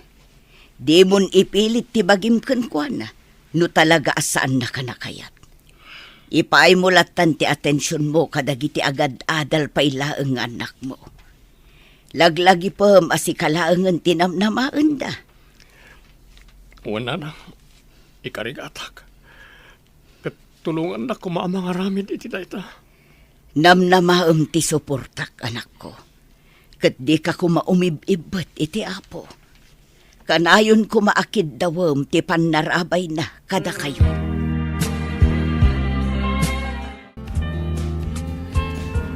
Dimon ipilit ti bagim kenkuana no talaga a saannaka nakayat. Ipaaymo lattan ti atensionmo kadagiti agad-adal pay laeng nga annakmo. Laglagipem a sika laengen ti namnamaenda. Wen, nanang, ikarigatak. Ket tulongannak koma a mangaramid iti dayta. Namnamaem ti suportak, anakko. Ket dika koma umib-ibbet iti Apo. Kanayon koma a kiddawem ti pannarabayna kadakayo.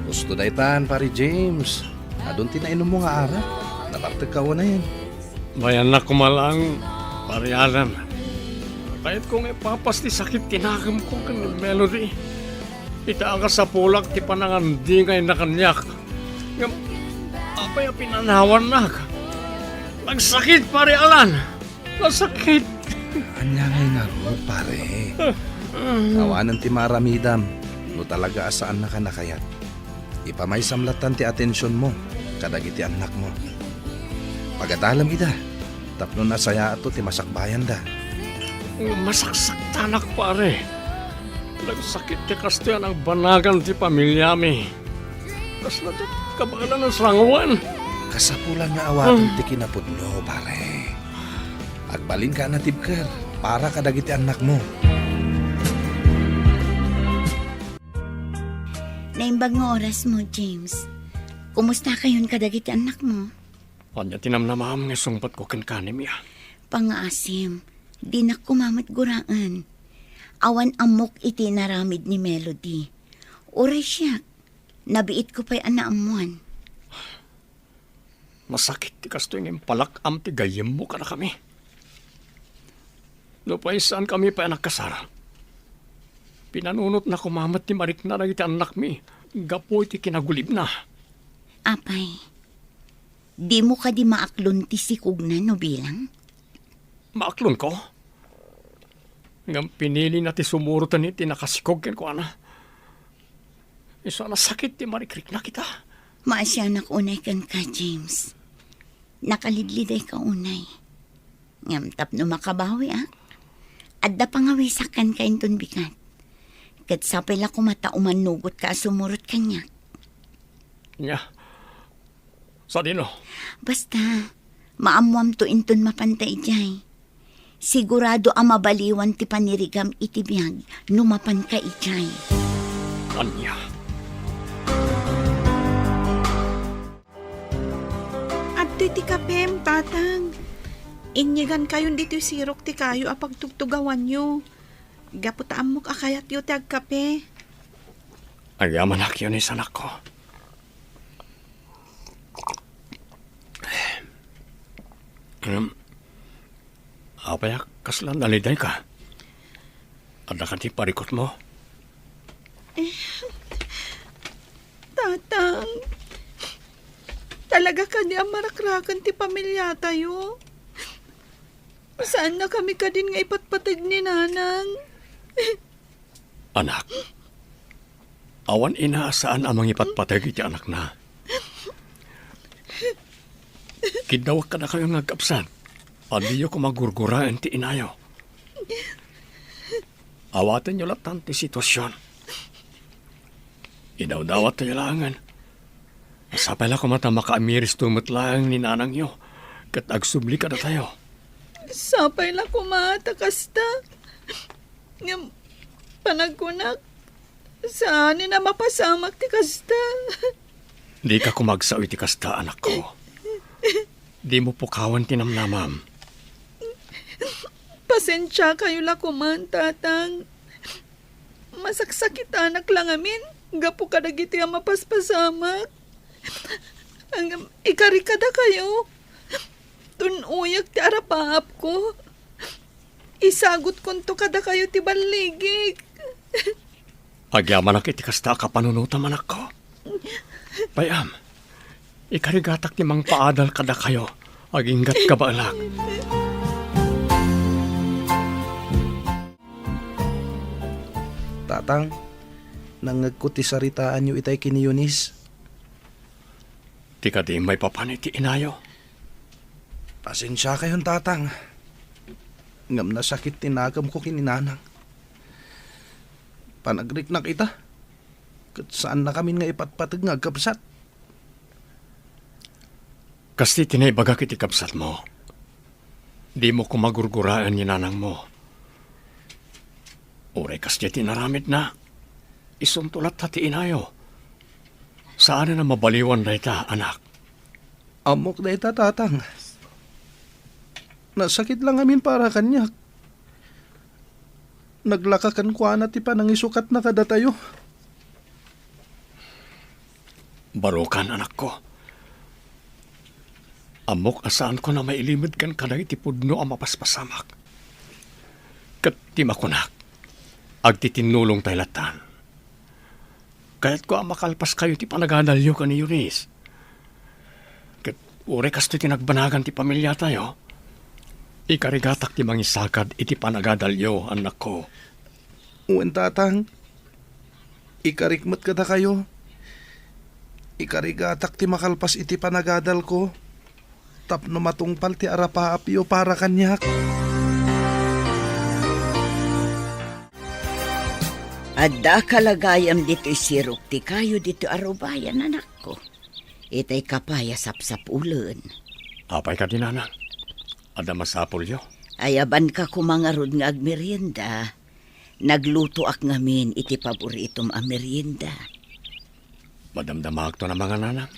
Husto daytan, Pari James. Adun ti nainummo nga arak. Nabartekka unayen. Mayannak koma laeng, Pari Alan. Kayatko nga ipapas ti sakit ti nakemko ken ni Melody. Ita a kasapulak ti panangandingayna kaniak. Ngem apay a pinanawannak? Nagsakit, Pari Alan! Nasakit. Ania ngay ngarud, pare? Awanen ti maaramidam no talaga a saannaka nakayat. Ipamaysam lattan ti atensionmo kadagiti annakmo. Pagadalem ida tapno nasayaatto ti masakbayanda. Masaksaktanak, pare. Nagsakit ti kastoy a nagbanagan ti pamiliami. Kasla ti kabaelan a sangoen. Kasapulan nga awaten ti kinapudno, pare. Agbalinka a natibker para kadagiti annakmo. Naimbag nga orasmo, James. Kumustakayon kadagiti annakmo? Ania ti namnamaem nga isungbatko kenka ni Mia? Pangaasim, dinak koma met guraen. Awan ammok iti inaramid ni Melody. Uray siak, nabiitko pay a naammoan. Masakit ti kastoy nga impalak-am ti gayyemmo kadakami. Nupay saankami pay a nagkasar, pinanunotna koma met ti marikna dagiti annakmi gapu iti kinagulibna. Apay, dimo kadi maaklon ti sikogna no bilang? Maaklonko? Ngem pinilina ti sumuroten iti nakasikog kenkuana. Isu a nasakit ti marikrikna kita. Maasianak unay kenka, James. Nakalidlidayka unay. Ngem tapno makabawiak, adda pangawisak kenka inton bigat. Ket sapay la koma ta umannugotka a sumurot kaniak. Nia, sadino? Basta, maammoamto inton mapanta idiay. Sigurado a mabaliwan ti panirigam iti biag no mapanka idiay. Ania? Iti kapem, Tatang. Inyigankayon ditoy sirok ti kayo a pagtugtugawanyo. Gapu ta ammok a kayatyo ti agkape. Agyamanak, Eunice, anakko. Ngem, apay a kasla nalidayka? Adda kadi parikutmo? Tatang, talaga kadi a marakrakan ti pamiliatayo? Saannakami kadin nga ipatpateg ni Nanang? Anak, awan ina a saan a mangipatpateg iti anakna. Kiddawak kadakayo nga agkabsat a diyo koma gurguraen ti inayo. Awatenyo lattan ti situasion. Idawdawat tayo laengen. Sapay la koma ta makaamiristo met laeng ni nanangyo ket agsubli kadatayo. Sapay la koma ta kasta. Ngem panagkunak, saanen a mapasamak ti kasta. Dika koma agsao iti kasta, anakko. Dimo pukawen ti namnamam. Pasensiakayo la koman, Tatang. Masaksakitanak la ngamin gapu kadagiti a mapaspasamak. Ngem ikarik kadakayo. Tun-oyak ti arapaapko. Isagutkonto kadakayo ti balligik. Agyamanak iti kasta a kapanunotam, anakko. Pay-am, ikarigatak ti mangpaadal kadakayo, aginggat kabaelak. Tatang, nangngegko ti saritaanyo itay ken ni Eunice. Ti kadi maipapan iti inayo. Pasensiakayon, Tatang. Ngem nasakit ti nakemko ken ni Nanang. Panagriknak ita, ket saannakamin nga ipatpateg nga agkabsat. Kasta ti naibagak iti kabsatmo. Dimo koma gurguraen ni nanangmo. Uray kasdiay ti inaramidna, isunto latta ti inayo. Saanen a mabaliwan dayta, anak. Ammok dayta, Tatang. Nasakit la ngamin para kaniak. Naglaka kenkuana ti panangisukatna kadatayo. Barukan, anakko. Ammok a saanko a mailimed ken kadagiti pudno a mapaspasamak. Ket ti makunak, agtitinnulongtay lattan. Kayatko a makalpaskayo ti panagadalyo ken ni Eunice. Ket uray kastoy ti nagbanagan ti pamiliatayo, ikarigatak ti mangisakad iti panagadalyo, annakko. Wen, Tatang. Ikarik met kadakayo. Ikarigatak ti makalpas iti panagadalko tapno matungpal ti arapaapyo para kaniak. Adda kalagayam ditoy sirok ti kayo ditoy a rubayan, anakko. Itay ka pay a sapsapulen. Apay kadi, nanang? Adda masapulyo? Ayabanka koma ngarud nga agmerienda. Naglutoak ngamin iti paboritom a merienda. Madamdamaakton a mangan, nanang.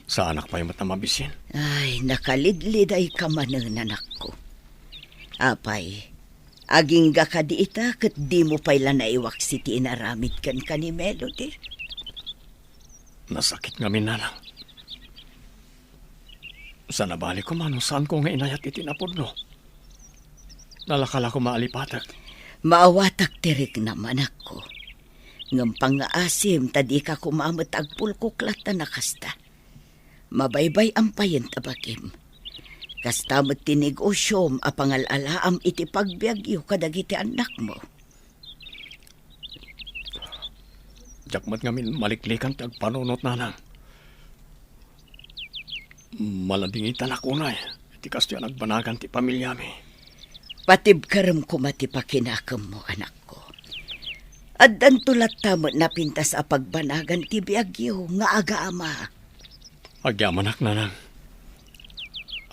Saanak pay met a mabisin. Ay, nakalidlidayka manen, anakko. Apay, agingga kadi ita ket dimo pay la naiwaksi ti inaramid kenka ni Melody? Nasakit ngamin, nanang. Saan a bali koma no saanko nga inayat iti napudno. Nalaka la koma a lipatek. Maawatak ti riknam, anakko. Ngem pangngaasim ta dika koma met agpulkok latta a kasta. Mabaybay-am payen ta bagim. Kasta met ti negosiom a pangal-alaam iti pagbiagyo kadagiti annakmo. Diak met ngamin maliklikan ti agpanunot, nanang. Maladingitanak unay iti kastoy a nagbanagan ti pamiliami. Patibkerem koma ti pakinakemmo, anakko. Addanto latta met napintas a pagbanagan ti biagyo nga agama. Agyamanak, nanang.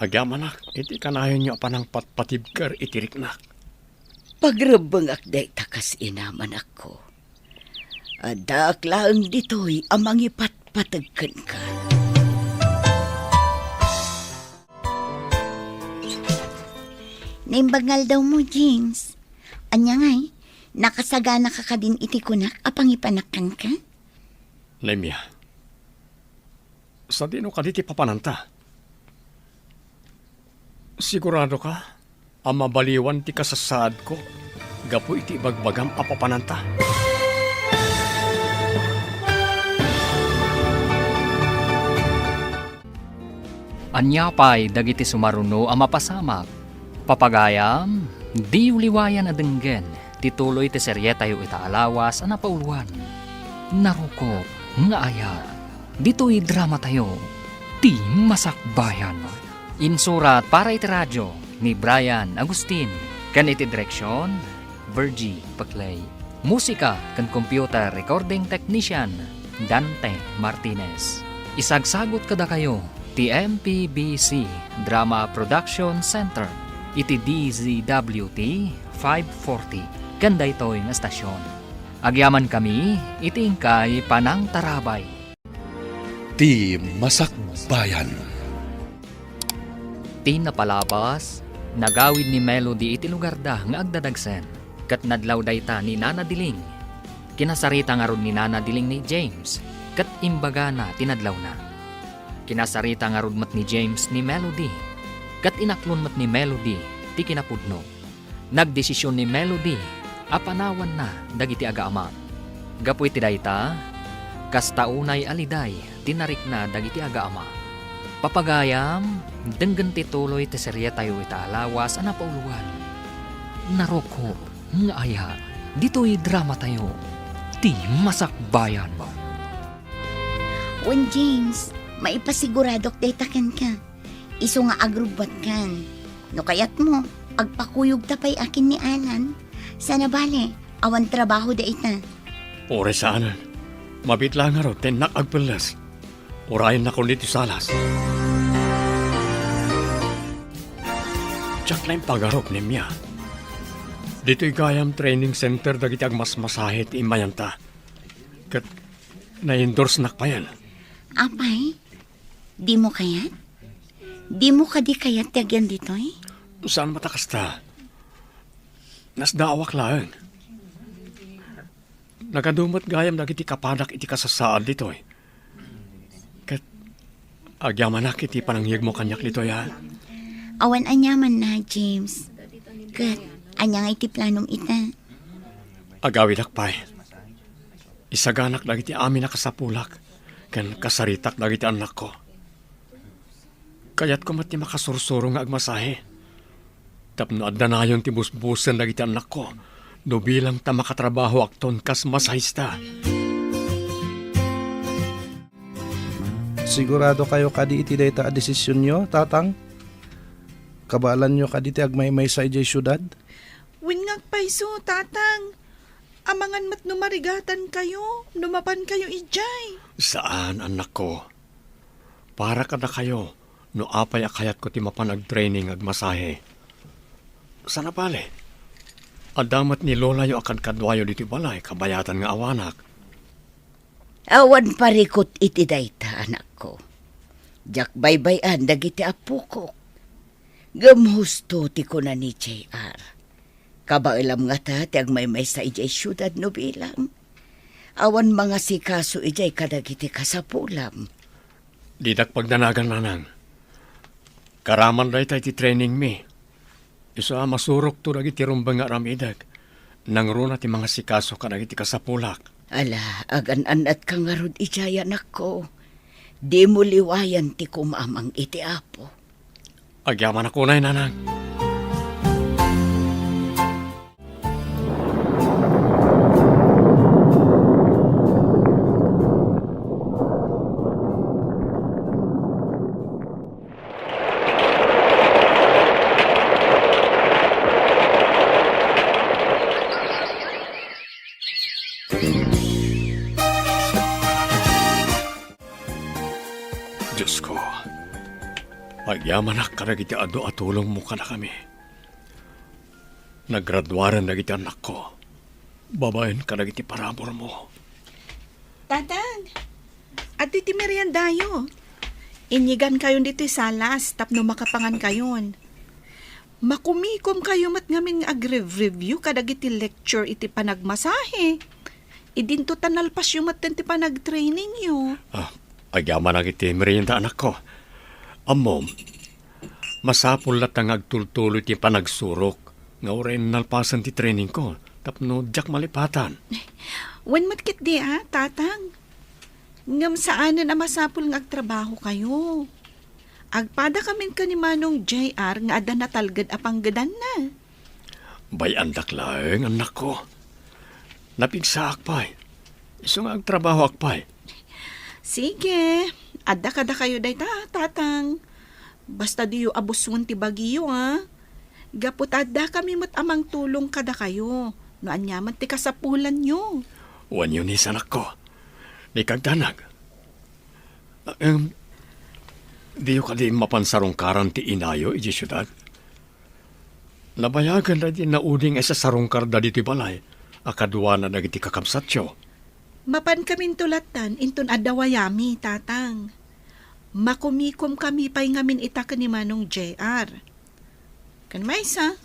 Agyamanak iti kanayonyo a panangpatpatibker iti riknak. Pagrebbengak dayta kas inam, anakko. Addaak laeng ditoy a mangipatpateg kenka. Naimbag nga aldawmo, James. Ania ngay, nakasaganaka kadin iti kunak a pangipanak kenka? Nemia, sadino kadi ti papananta? Siguradoka a mabaliwan ti kasasaadko gapu iti ibagbagam a papananta? Ania pay dagiti sumaruno a mapasamak? Papagayam, diyo liwayan a denggen ti tuloy ti serietayo ita a lawas a napauluan, Narukop nga Aya. Ditoy dramatayo, Ti Masakbayan. Insurat para iti radio ni Brian Agustin, ken iti direksion, Virgie Paclay. Musika ken computer recording technician, Dante Martinez. Isagsagut kadakayo ti M P B C Drama Production Center iti D Z W T five forty ken daytoy nga estasion. Agyamankami iti inkay panangtarabay. Ti Masakbayan. Ti napalabas, nagawid ni Melody iti lugarda nga agdadagsen, ket nadlaw dayta ni Nana Diling. Kinasarita ngarud ni Nana Diling ni James, ket imbagana ti nadlawna. Kinasarita ngarud met ni James ni Melody, ket inaklon met ni Melody ti kinapudno. Nagdesision ni Melody a panawanna dagiti agaama. Gapu iti dayta, kasta unay a liday ti narikna dagiti agaama. Papagayam, denggen ti tuloy ti serietayo ita a lawas a napauluan, Narukop nga Aya. Ditoy dramatayo, Ti Masakbayan. Wen, James, maipasiguradok dayta kenka. Isu nga agrubbuatkan. No kayatmo, agpakuyogta pay akin ni Alan. Sana bale, awan trabaho dayta. Uray saanen. Mabiit laeng ngarud ti innak agpelles. Urayennakon ditoy salas. Diak naimpagarup, Nemia. Ditoy gayam training center dagiti agmasmasahe ti immayanta. Ket na-endorsenak payen. Apay, dimo kayat? Dimo kadi kayat ti agyan ditoy? Saan met a kasta. Nasdaawak laeng. Nagadu met gayam dagiti kapadak iti kasasaad ditoy. Ket agyamanak iti panangyegmo kaniak ditoy, a? Awan aniamanna, James. Ket ania nga iti planom ita? Agawidak pay. Isaganak dagiti amin a kasapulak ken kasaritak dagiti annakko. Kayatko met ti makasursuro nga agmasahe tapno addanayon ti busbusen dagiti annakko no bilang ta makatrabahoakton kas masahista. Siguradokayo kadi iti dayta a desisionyo, Tatang? Kabaelanyo kadi ti agmaymaysa idiay siudad? Wen nga agpayso, Tatang. Amangan met no marigatankayo no mapankayo idiay. Saan, annakko. Para kadakayo no apay a kayatko ti mapan agtraining nga agmasahe. Sana bale, adda met ni lolayo a kadkaduayo ditoy balay kabayatan nga awanak. Awan parikut iti dayta, anakko. Diak baybay-an dagiti appokok. Ngem husto ti kuna ni J R. Kabaelam ngata ti agmaymaysa idiay siudad no bilang. Awan mangasikaso idiay kadagiti kasapulam. Didak pagdanagan, nanang. Karaman dayta iti trainingmi. Isu a masurokto dagiti rumbeng nga aramidek. Nangruna ti mangasikaso kadagiti kasapulak. Ala, agan-annatka ngarud idiay, anakko. Dimo liwayan ti kumamang iti Apo. Agyamanak unay, nanang. Diosko, agyamanak kadagiti adu a tulongmo kadakami. Nagraduaren dagiti annakko, babaen kadagiti paraburmo. Tatang, adtoy ti meriendayo. Inyigankayon ditoy salas tapno makapangankayon. Makumikom kayo met ngamin nga agrev-review kadagiti lecture iti panagmasahe. Idinto ta nalpasyo met ti panagtrainingyo. Ah, agyamanak iti merienda, anakko. Ammom, masapul latta nga agtultuloy ti panagsurok nga uray nalpasen ti trainingko tapno diak malipatan. Wen met ketdi a, Tatang. Ngem saanen a masapul nga agtrabaho kayo. Agpada kamin ken ni Manong J R nga adda natalged a panggedanna. Bay-andak laeng, annakko. Napigsaak pay. Isu nga agtrabahoak pay. Sige, adda kadakayo dayta, Tatang. Basta diyo abusen ti bagiyo, a. Gapu ta adda kami met a mangtulong kadakayo no aniaman ti kasapulanyo. Wen, Eunice, anakko. Ni kagdanag. Em, diyo kadi mapan sarungkaran ti inayo iti siudad? Nabayagan daydi naudi nga isasarungkarda ditoy balay a kaduana dagiti kakabsatyo. Mapan kaminto lattan inton adda wayami, Tatang. Makumikom kami pay ngamin ita ken ni Manong J R. Ken maysa,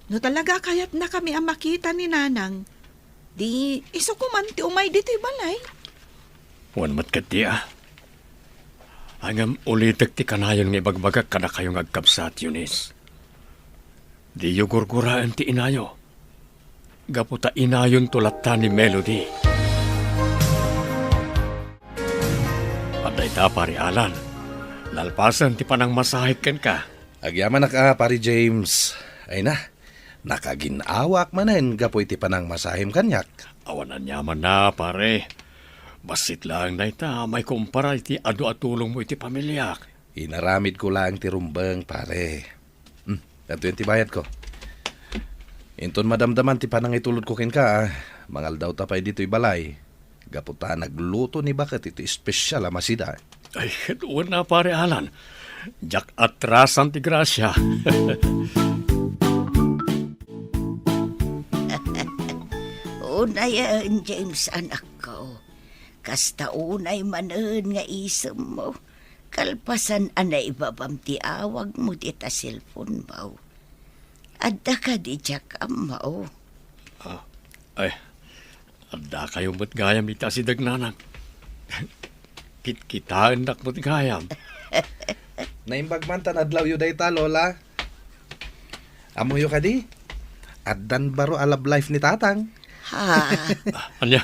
no talaga kayatna kami a makita ni Nanang, di isu koman ti umay ditoy balay. Wen met ketdi a. Ngem ulitek ti kanayon nga ibagbagak kadakayo nga agkabsat, Eunice. Diyo gurguraen ti inayo. Gapu ta inayonto latta ni Melody. Adda ita, Pare Alan. Nalpasen ti panangmasahek kenka. Agyamanak a, Pare James. Ay na, nakagin-awaak manen gapu iti panangmasahim kaniak. Awan aniamanna, pare. Bassit laeng dayta, maikumpara iti adu a tulongmo iti pamiliak. Inaramidko laeng ti rumbeng, pare. Hmm, adtoyen ti bayadko. Inton madamdaman ti panangitulodko kenka, a, mangaldawta pay ditoy balay. Gapu ta nagluto ni baket iti espesial a masida. Ay, ket wen a, Pare Alan. Diak atrasan ti grasia. Unayen, James, anakko. Kasta unay manen nga isemmo, kalpasan a naibabam ti awagmo dita cellphone-mo. Adda kadi diak ammo? Ah, ay, adda kayo met gayam iti asideg, Nanang. Kitkitaennak met gayam. Naimbag man ta nadlawyo dayta, Lola. Ammoyo kadi? Addan baro a love life ni Tatang. Ha? Ania,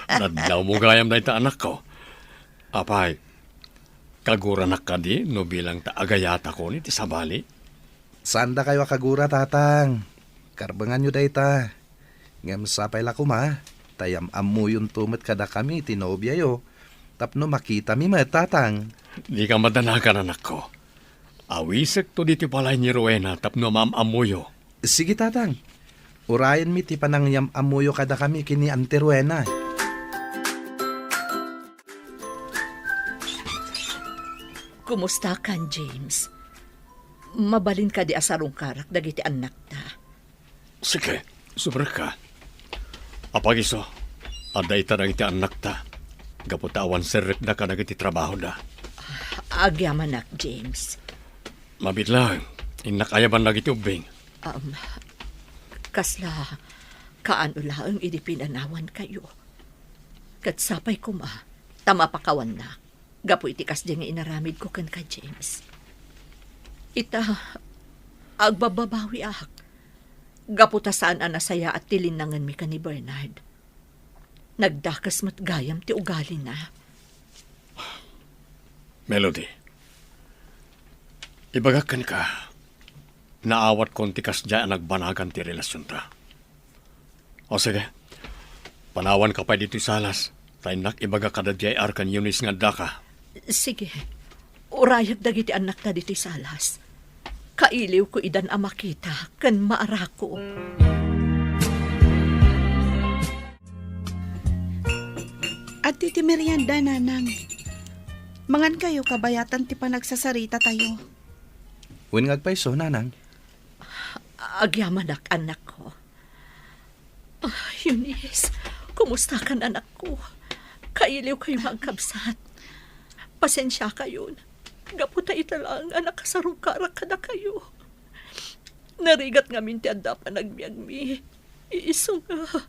nadlawmo gayam dayta, anakko. Apay, kaguranak kadi no bilang ta agayatakon iti sabali? Saandakayo a kagura, Tatang. Karbenganyo dayta. Ngem sapay la koma, ta yam-ammoyonto met kadakami ti nobiayo, tapno makitami met, Tatang. Dika madanagan, anakko. Awisekto ditoy balay ni Rowena tapno maam-ammoyo. Sige, Tatang. Urayenmi ti panangyam-ammoyo kadakami ken ni Auntie Rowena. Kumustakan, James? Mabalin kadi a sarungkarak dagiti annakta? Sige, sumrekka. Apagiso, adda ita dagiti annakta, gapu ta awan serrekda kadagiti trabahoda. Agyamanak, James. Mabiit laeng, innak ayaban dagiti ubbing. Um, kasla kaano laeng idi pinanawankayo. Ket sapay koma, ta mapakawannak. Gapu iti kasdi nga inaramidko kenka, James. Ita, agbabbabawiak. Gapu ta saan a nasayaat ti linnangenmi ken ni Bernard. Nagdakes met gayam ti ugalina. Melody, ibagak kenka, naawatkon ti kasdiay a nagbanagan ti relasionta. O sige, panawanka pay ditoy salas, ta innak ibaga kada J R ken Eunice nga addaka. Sige, urayak dagiti annakta ditoy salas. Kailiwko idan a makita ken maarako. Adtoy ti merienda, Nanang. Mangankayo kabayatan ti panagsasarita tayo. Wen nga agpayso, Nanang? Agyamanak, annakko. Ah, Eunice, kumustakan, anakko? Kailiwkayo nga agkabsat. Pasensiakayon. Gapu ta ita laeng a nakasarungkarak kadakayo. Narigat ngamin ti adda panagbiagmi. Isu nga.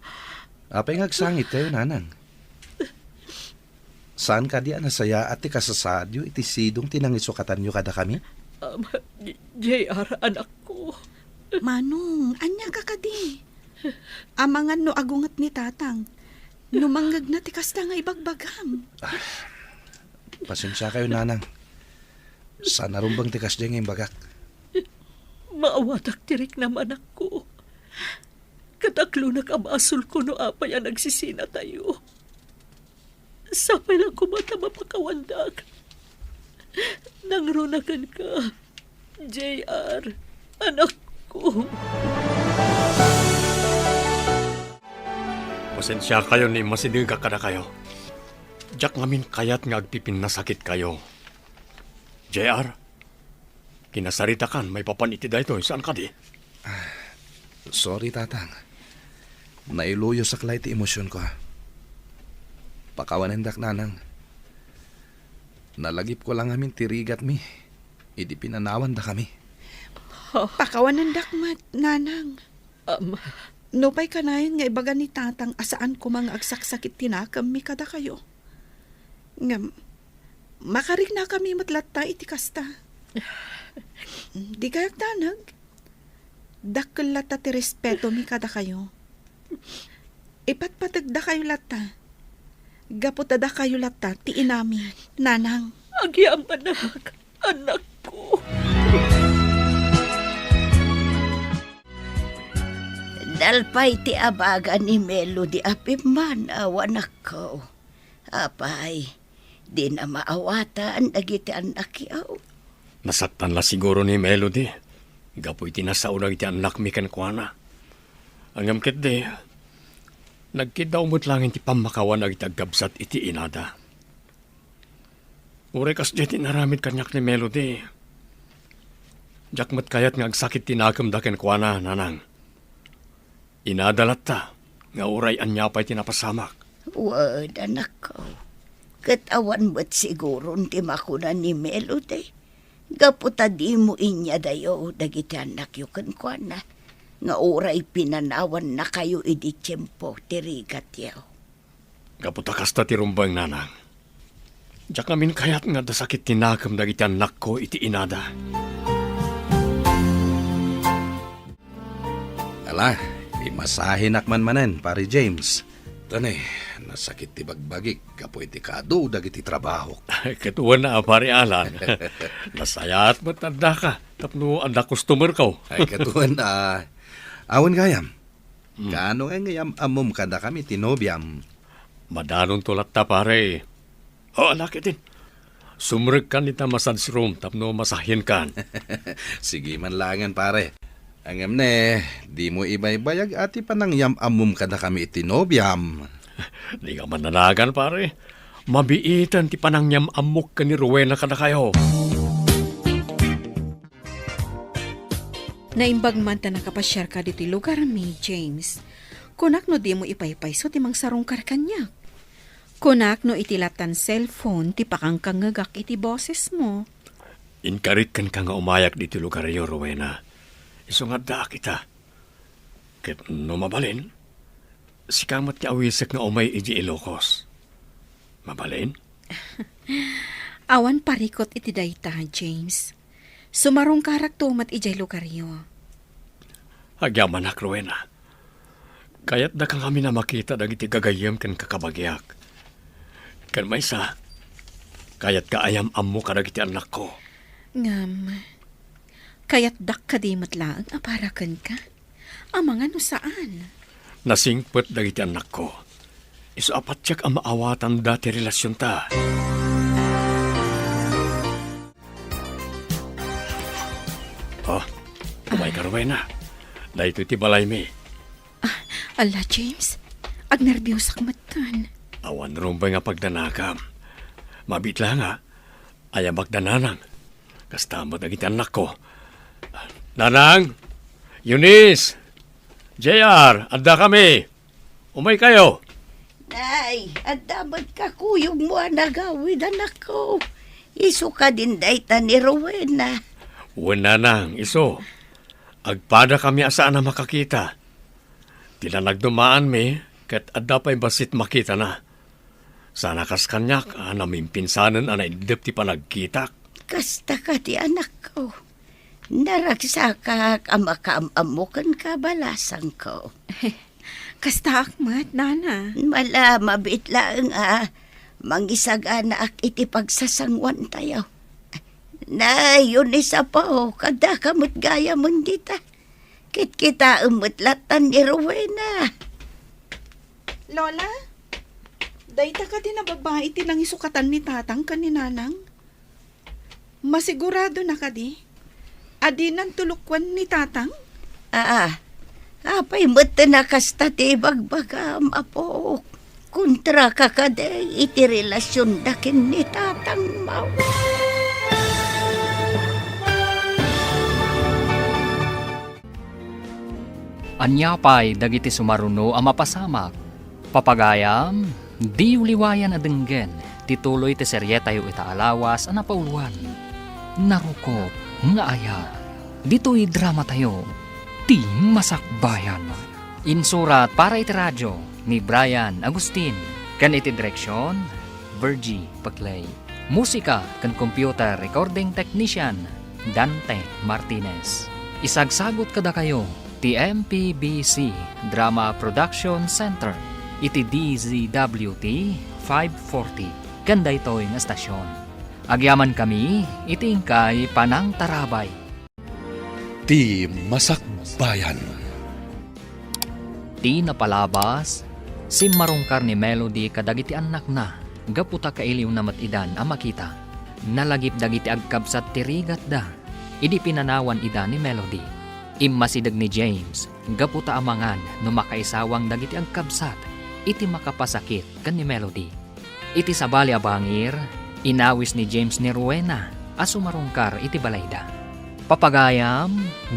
Apay nga agsangitkayo, nanang? Saan kadi a nasayaat ti kasasaadyo iti sidong ti nangisukatanyo kadakami? Um, J R, anakko. Manong, ania ka kadi? Amangan no agunget ni Tatang. No mangngegna ti kasta nga ibagbagam. Ah, pasensiakayo, nanang. Saan a rumbeng ti kasdiay nga imbagak. Maawatak ti riknam, anakko. Kadaklonak a basolko no apay a nagsisinatayo. Sapay lang koma ta mapakawandak. Nangruna kenka, J R, anakko. Pasensiakayo no immasidegak kadakayo. Diak ngamin kayat nga agpipinnasakitkayo. J R, kinasaritakan maipapan iti daytoy, saan kadi? Sorry, Tatang. Nailuyosak la iti emosionko. Pakawanendak, Nanang. Nalagipko la ngamin ti rigatmi idi pinanawandakami. Pakawanendak met, Nanang. Ama. Nupay kanayon nga ibaga ni Tatang a saan koma nga agsaksakit ti nakemmi kadakayo. Ngem, makariknakami met latta iti kasta. Dikay agdanag. Dakkel latta ti respetomi kadakayo. Ipatpategdakayo latta. Gapu ta dakayo latta ti inami, Nanang. Agyamanak, anakko. Nalpay ti abaga ni Melody a pimmanaw, anakko. Apay, dina maawatan dagiti annakyo. Nasaktan la siguro ni Melody gapu iti nasaona iti annakmi kenkuana. Ngem ketdi, nagkiddaw met laeng ti pammakawan dagiti agkabsat iti inada. Uray kasdiay ti inaramid kaniak ni Melody, diak met kayat nga agsakit ti nakemda kenkuana, Nanang. Inada latta nga uray ania pay ti napasamak. Wen, anakko. Ket awan met siguron ti makuna ni Melody gapu ta dimo inyadayo dagiti annakyo kenkuana nga uray pinanawannakayo idi tiempo ti rigatyo. Gapu ta kasta ti rumbeng, Nanang. Diak ngamin kayat nga adda sakit ti nakem dagiti annakko iti inada. Ala, imasahenak man manen, Pare James. Tane, nasakit ti bagbagik gapu iti kaadu dagiti trabahok. Ket wen a, Pare Alan. Nasayaat met addaka tapno adda customerko. Ay, ket wen a. Awan gayam. Hmm. Kaano ngay nga iyam-ammom kadakami ti nobiam? Madanonto latta, pare. O, ala ketdin. Sumrekkan ita massage room tapno masahenkan. Sige man laengen, pare. Ngem ne, dimo ibaybayag a ti panangyam-ammom kadakami iti nobiam. Dika mannanagan, pare. Mabiiten ti panangyam-ammok ken ni Rowena kadakayo. Naimbag man ta nakapasiarka ditoy lugarmi, James. Kunak no dimo ipaypayso ti mangsarungkar kaniak. Kunak no iti lattan cellphone ti pakangkangngegak iti bosesmo. Inkarik kenka nga umayak ditoy lugaryo, Rowena. Isu nga addaak ita. Ket no mabalin, sika met ti awisek nga umay idiay Ilocos. Mabalin? Awan parikut iti dayta, James. Sumarungkarakto met idiay lugaryo. Agyamanak, Rowena. Kayatdaka ngamin a makita dagiti gagayyem ken kakabagiak. Ken maysa, kayatka a yam-ammo kadagiti annakko. Ngem, kayatdak kadi met laeng a para kenka? Amangan no saan? Nasingpet dagiti annakko. Isu a patiek a maawatanda ti relasionta. Oh, umayka, Rowena. Daytoy ti balaymi. Ah, ala, James. Agnerbiosak metten. Awan rumbeng a pagdanakam. Mabiit la nga, ayamak da Nanang. Kasta met dagiti annakko. Nanang! Eunice! J R, addakami! Umaykayo! Nay, adda met kakuyogmo a nagawid, anakko. Isu kadin dayta ni Rowena. Wen, Nanang, isu. Agpadakami a saan a makakita. Ti nanagdumaanmi, ket adda pay bassit makitana. Saan a kas kaniak a namimpinsanen a naiddep ti panagkitak. Kasta kadi, anakko. Naragsakak a makaam-ammo kenka, balasangko. Kastaak met, Nana. Mala, mabiit laeng a mangisaganaak iti pagsasanguantayo. Nay, Eunice, Apo, kaddaka met gayamen dita. Kitkitaem met lattan ni Rowena. Lola, dayta kadi a babai ti nangisukatan ni Tatang ken ni Nanang? Masiguradona kadi a dinanto lukoen ni Tatang? Aa, apay met a kasta ti ibagbagam, Apo? Kontraka kadi iti relasionda ken ni Tatangmo? Ania pay dagiti sumaruno a mapasamak? Papagayam, diyo liwayan a denggen ti tuloy ti serietayo ita a lawas a napauloan, Narukop nga Ayat. Ditoy dramatayo, Ti Masakbayan. Insurat para iti radio ni Brian Agustin, ken iti direksion, Virgie Paclay. Musika ken computer recording technician, Dante Martinez. Isagsagut kadakayo ti M P B C Drama Production Center iti D Z W T five forty ken daytoy nga estasion. Agyamankami iti inkay panangtarabay. Ti Masakbayan. Ti napalabas, simmarungkar ni Melody kadagiti annakna gapu ta kailiwna met idan a makita. Nalagip dagiti agkabsat ti rigatda idi pinanawan ida ni Melody. Immasideg ni James gapu ta amangan no makaisawang dagiti agkabsat iti makapasakit ken ni Melody. Iti sabali a bangir, inawis ni James ni Rowena a sumarungkar iti balayda. Papagayam,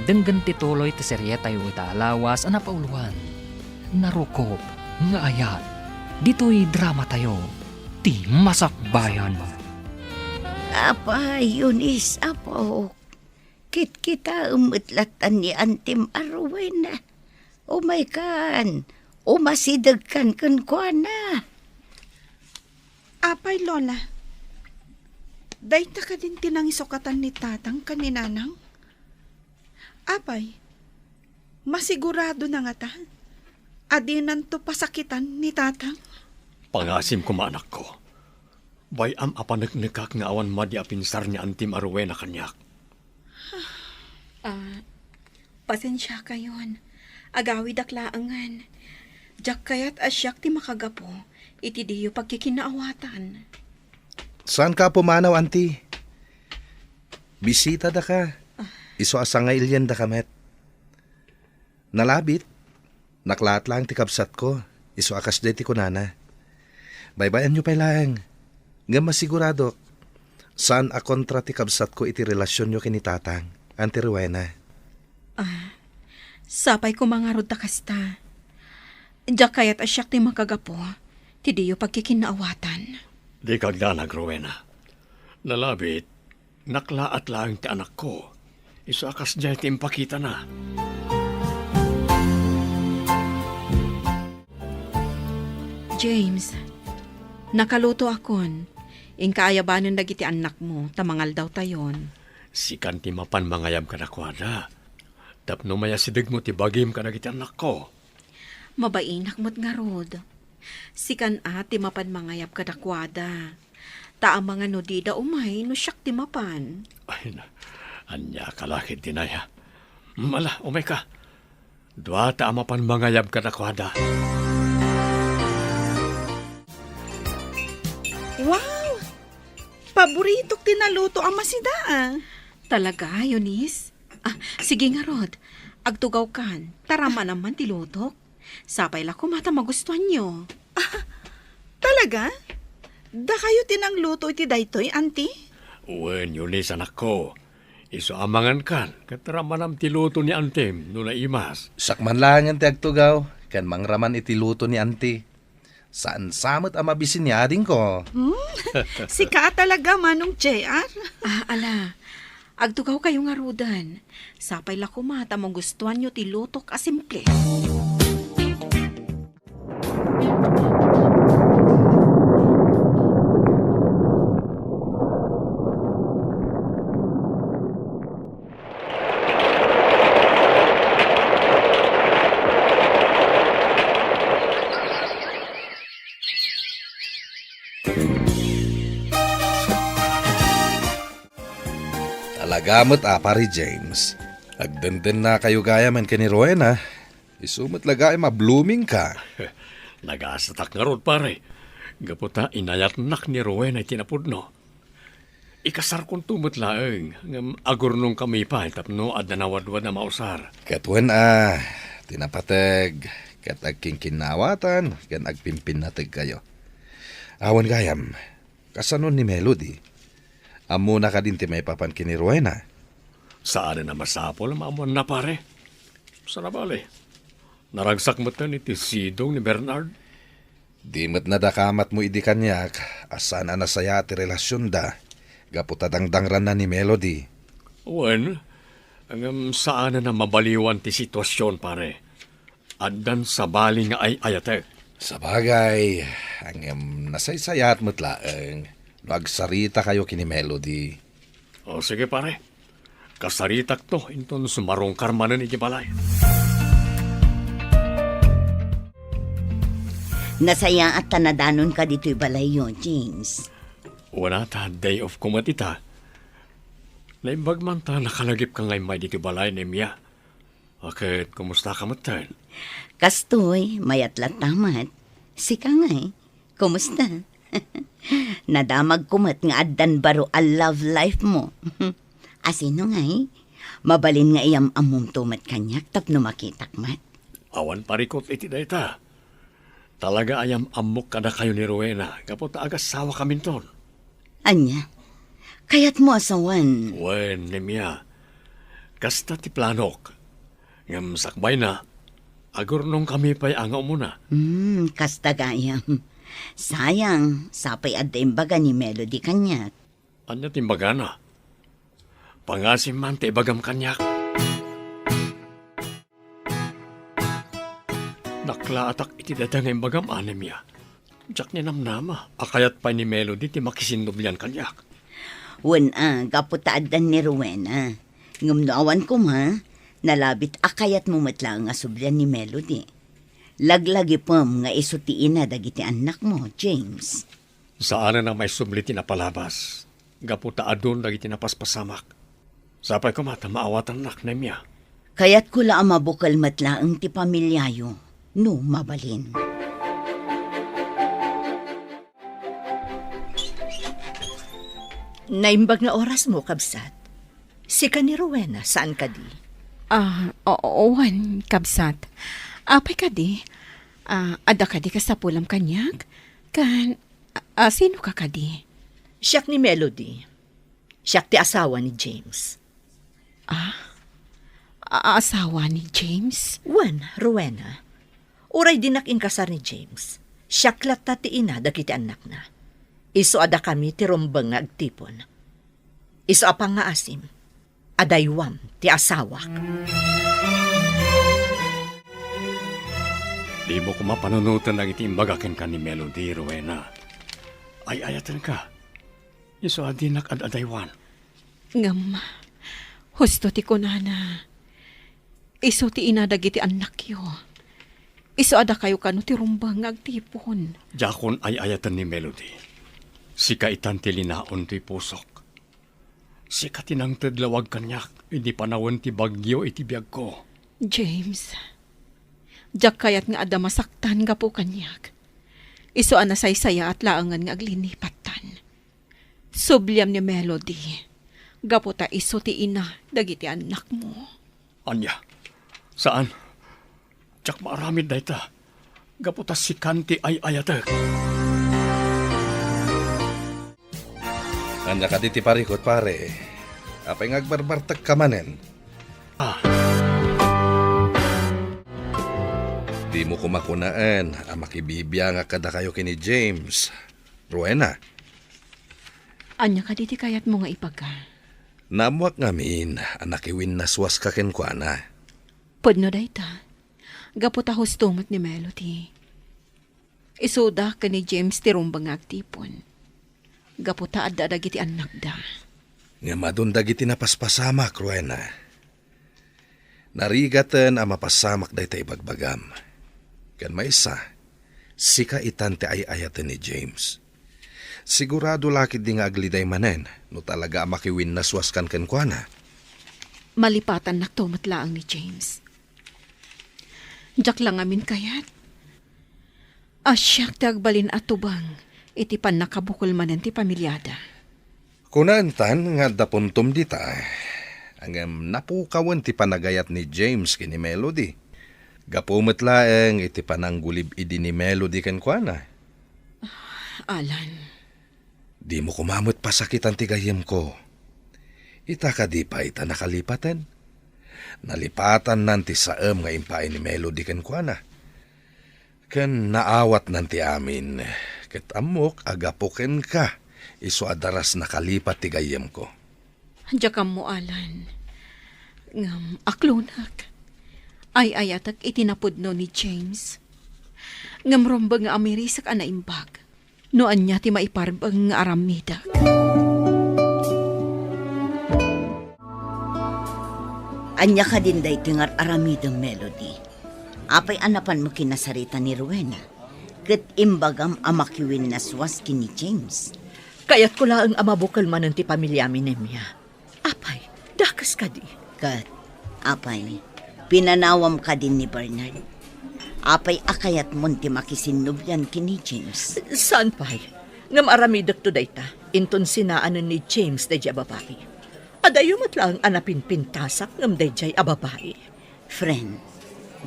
denggen ti tuloy ti serietayo ita a lawas a napauloan, Narukop nga Ayat. Ditoy dramatayo, Ti Masakbayan. Apay, Eunice, Apo, kitkitaem met lattan ni Antim a Rowena. Umaykan, umasidegkan kenkuana. Apay, Lola, dayta kadin ti nangisukatan ni Tatang ken ni Nanang? Apay, masiguradona ngata a dinanto pasakitan ni Tatang? Pangasim koma, anakko. Bay-am a paneknekak nga awan madi a pinsar ni Antim a Rowena kaniak. Ah, pasensiakayon. Agawidak laengen. Diak kayat a siak ti makagapu iti diyo pagkikinnaawatan. Saanka a pumanaw, Anti. Bisitadaka. Ah. Isu a sangailiandaka met. Nalabit, naklaat laeng ti kabsatko, isu a kasdiay ti kunana. Baybayanyo pay laeng, ngem masiguradok, saan a kontra ti kabsatko iti relasionyo ken ni Tatang, Anti Rowena. Ah, sapay koma ngarud ta kasta. Diak kayat a siak ti makagapu ti diyo pagkikinnaawatan. Dika agdanag, Rowena. Nalabit, naklaat laeng ti anakko. Isu a kasdiay ti impakitana. James, nakalutoakon. Inka ayabanen dagiti annakmo ta mangaldawtayon. Sikan ti mapan mangayab kadakuada. Tapno mayasidegmo ti bagim kadagiti annakko. Mabainak met ngarud. Sikan a ti mapan mangayab kadakuada. Ta amangan no dida umay no siak ti mapan. Ay, na, ania ka la ket dinaya. Mala, umayka. Duata a mapan mangayab kadakuada. Wow! Paboritok ti naluto a masida, ah. Talaga, Eunice? Ah, sige ngarud. Agtugawkan, ta ramanam man ti lutok. Sapay la koma ta magustuanyo. Ah, talaga? Dakayo ti nangluto iti daytoy, Auntie? Wen, Eunice, anakko. Isu a mangankan, ket ramanam ti luto ni Auntiem no naimas. Siak man laengen ti agtugaw, ken mangraman iti luto ni Auntie. Saan sa met a mabisin ni adingko. Hmm? Sika a talaga, Manong J R? Ah, ala. Agtugawkayo ngaruden. Sapay la koma ta magustuanyo ti lutok a simple. Talaga met a, Pare James. Agdendennakayo gayam ken ni Rowena. Isu met la gayam a blooming ka. Nagasatak ngarud, pare. Gapu ta inayatnak ni Rowena iti napudno. Ikasarkonto met laeng, ngem agurnongkami pay tapno adda nawadwad a mausar. Ket wen a, ti napateg, ket agkinkinnawatan, ken agpimpinnategkayo. Awan gayam, kasano ni Melody? Ammona kadin ti maipapan ken ni Rowena? Saanen a masapul a maammoanna, pare. Sabali, naragsak metten iti sidong ni Bernard. Di met nadakamatmo idi kaniak a saan a nasayaat ti relasionda gapu ta dangrangranna ni Melody. Wen, ngem saanen a mabaliwan ti situasion, pare. Addan sabali nga ay-ayatek. Sabagay, ngem nasaysayaat met laeng no agsaritakayo ken ni Melody. O, sige, pare. Kasaritakto inton sumarungkar manen iti balay. Nasayaat ta nadanonka ditoy balayyo, James. Wen a, ta day off ko met ita. Naimbag man ta nakalagipka nga immay ditoy balay, Nemia. A, ket kumustaka metten? Kastoy, mayat latta met. Sika ngay, kumusta? Nadamagko met nga addan baro a love life mo. Asino ngay? Mabalin nga iyam-ammomto met kaniak tapno makitak met. Awan parikut iti dayta. Talaga a yam-ammok kadakayo ni Rowena gapu ta agasawakaminton. Ania? Kayatmo a sawen? Wen, Nemia. Kasta ti planok. Ngem sakbayna, agurnongkami pay a nga umuna. Hmm, kasta gayam. Sayang, sapay adda imbaga ni Melody kaniak. Ania ti imbagana? Pangasim man ti ibagam kaniak. Naklaatak iti dayta nga imbagam, Nemia. Diak ninamnama a kayat pay ni Melody ti makisinnublian kaniak. Wen a, gapu ta addan ni Rowena. Ngem no awan koma, nalabit a kayatmo met laeng a sublian ni Melody. Laglagipem nga isu ti ina dagiti annakmo, James. Saanen a maisubli ti napalabas, gapu ta adun dagiti napaspasamak. Sapay koma ta maawatannak, Nemia. Kayatko la a mabukel met laeng ti pamiliayo, no mabalin. Naimbag nga orasmo, kabsat. Sika ni Rowena, saan kadi? Ah, oo, wen, kabsat. Apay kadi? Ah, adda kadi kasapulam kaniak? Kan, ah, sino ka kadi? Siak ni Melody. Siak ti asawa ni James. Ah? A-, asawa ni James? Wen, Rowena. Uray dinak inkasar ni James, siak latta ti ina dagiti annakna. Isu a dakami ti rumbeng nga agtipon. Isu a pangngaasim, adaywam ti asawak. Dimo koma panunoten dagiti imbaga kenka ni Melody, Rowena. Ay-ayatenka. Isu a dinak ad-adaywan. Ngem, husto ti kunana, isu ti ina dagiti annakyo. Isu a dakayo kano ti rumbeng nga agtipon. Diakon ay-ayaten ni Melody. Sika itan ti linaon toy pusok. Sika ti nangted lawag kaniak idi panawen ti bagyo iti biagko. James, diak kayat nga adda masaktan gapu kaniak. Isu a nasaysayaat laengen nga aglinipattan. Subliam ni Melody, gapu ta isu ti ina dagiti annakmo. Ania? Saan? Diak maaramid dayta, gapu ta sikan ti ay-ayatek. Ania kadi ti parikut, pare? Apay nga agbarbartekka manen? Ah. Dimo koma kunaen a makibibiangak kadakayo ken ni James. Rowena. Ania kadi ti kayatmo nga ibaga? Naammoak ngamin a nakiwinnaswaska kenkuana. Pudno dayta, gapu ta husto met ni Melody. Isuda ken ni James ti rumbeng nga agtipon, gapu ta adda dagiti annakda. Ngem adun dagiti napaspasamak, Rowena. Narigaten a mapasamak dayta ibagbagam. Ken maysa, sika itan ti ay-ayaten ni James. Sigurado la ketdi nga agliday manen no talaga a makiwinnaswaskan kenkuana. Malipatannakto met laeng ni James. Diak la ngamin kayat a siak ti agbalin a tubeng iti pannakabukel manen ti pamiliada. Kunaentan nga adda puntom dita, ngem napukawen ti panagayat ni James ken ni Melody. Gapu met laeng iti pananggulib idi ni Melody kenkuana. Alan. Dimo koma met pasakitan ti gayyemko. Ita kadi pay ta nakalipaten? Nalipatannan ti saem nga impaay ni Melody kenkuana. Ken naawatnan ti amin, ket ammok a gapu kenka, isu a daras nakalipat ti gayyemko. Diak ammo, Alan. Ngem aklonak. Ay-ayatek iti napudno ni James. Ngem rumbeng nga umirisek a naimbag no ania ti maiparbeng nga aramidek. Ania kadin daytoy nga ar-aramidem, Melody? Apay a napanmo kinasarita ni Rowena, ket imbagam a makiwinnaswas ken ni James? Kayatko laeng a mabukel manen ti pamiliami, Nemia. Apay, dakes kadi? Ket, apay, pinanawam kadin ni Bernard? Apay a kayatmon ti makisinnublian ken ni James? Saan pay. Ngem aramidekto dayta, inton sinaanen ni James daydiay a babai. Adayo met laeng a napinpintasak ngem daydiay a babai. Friend,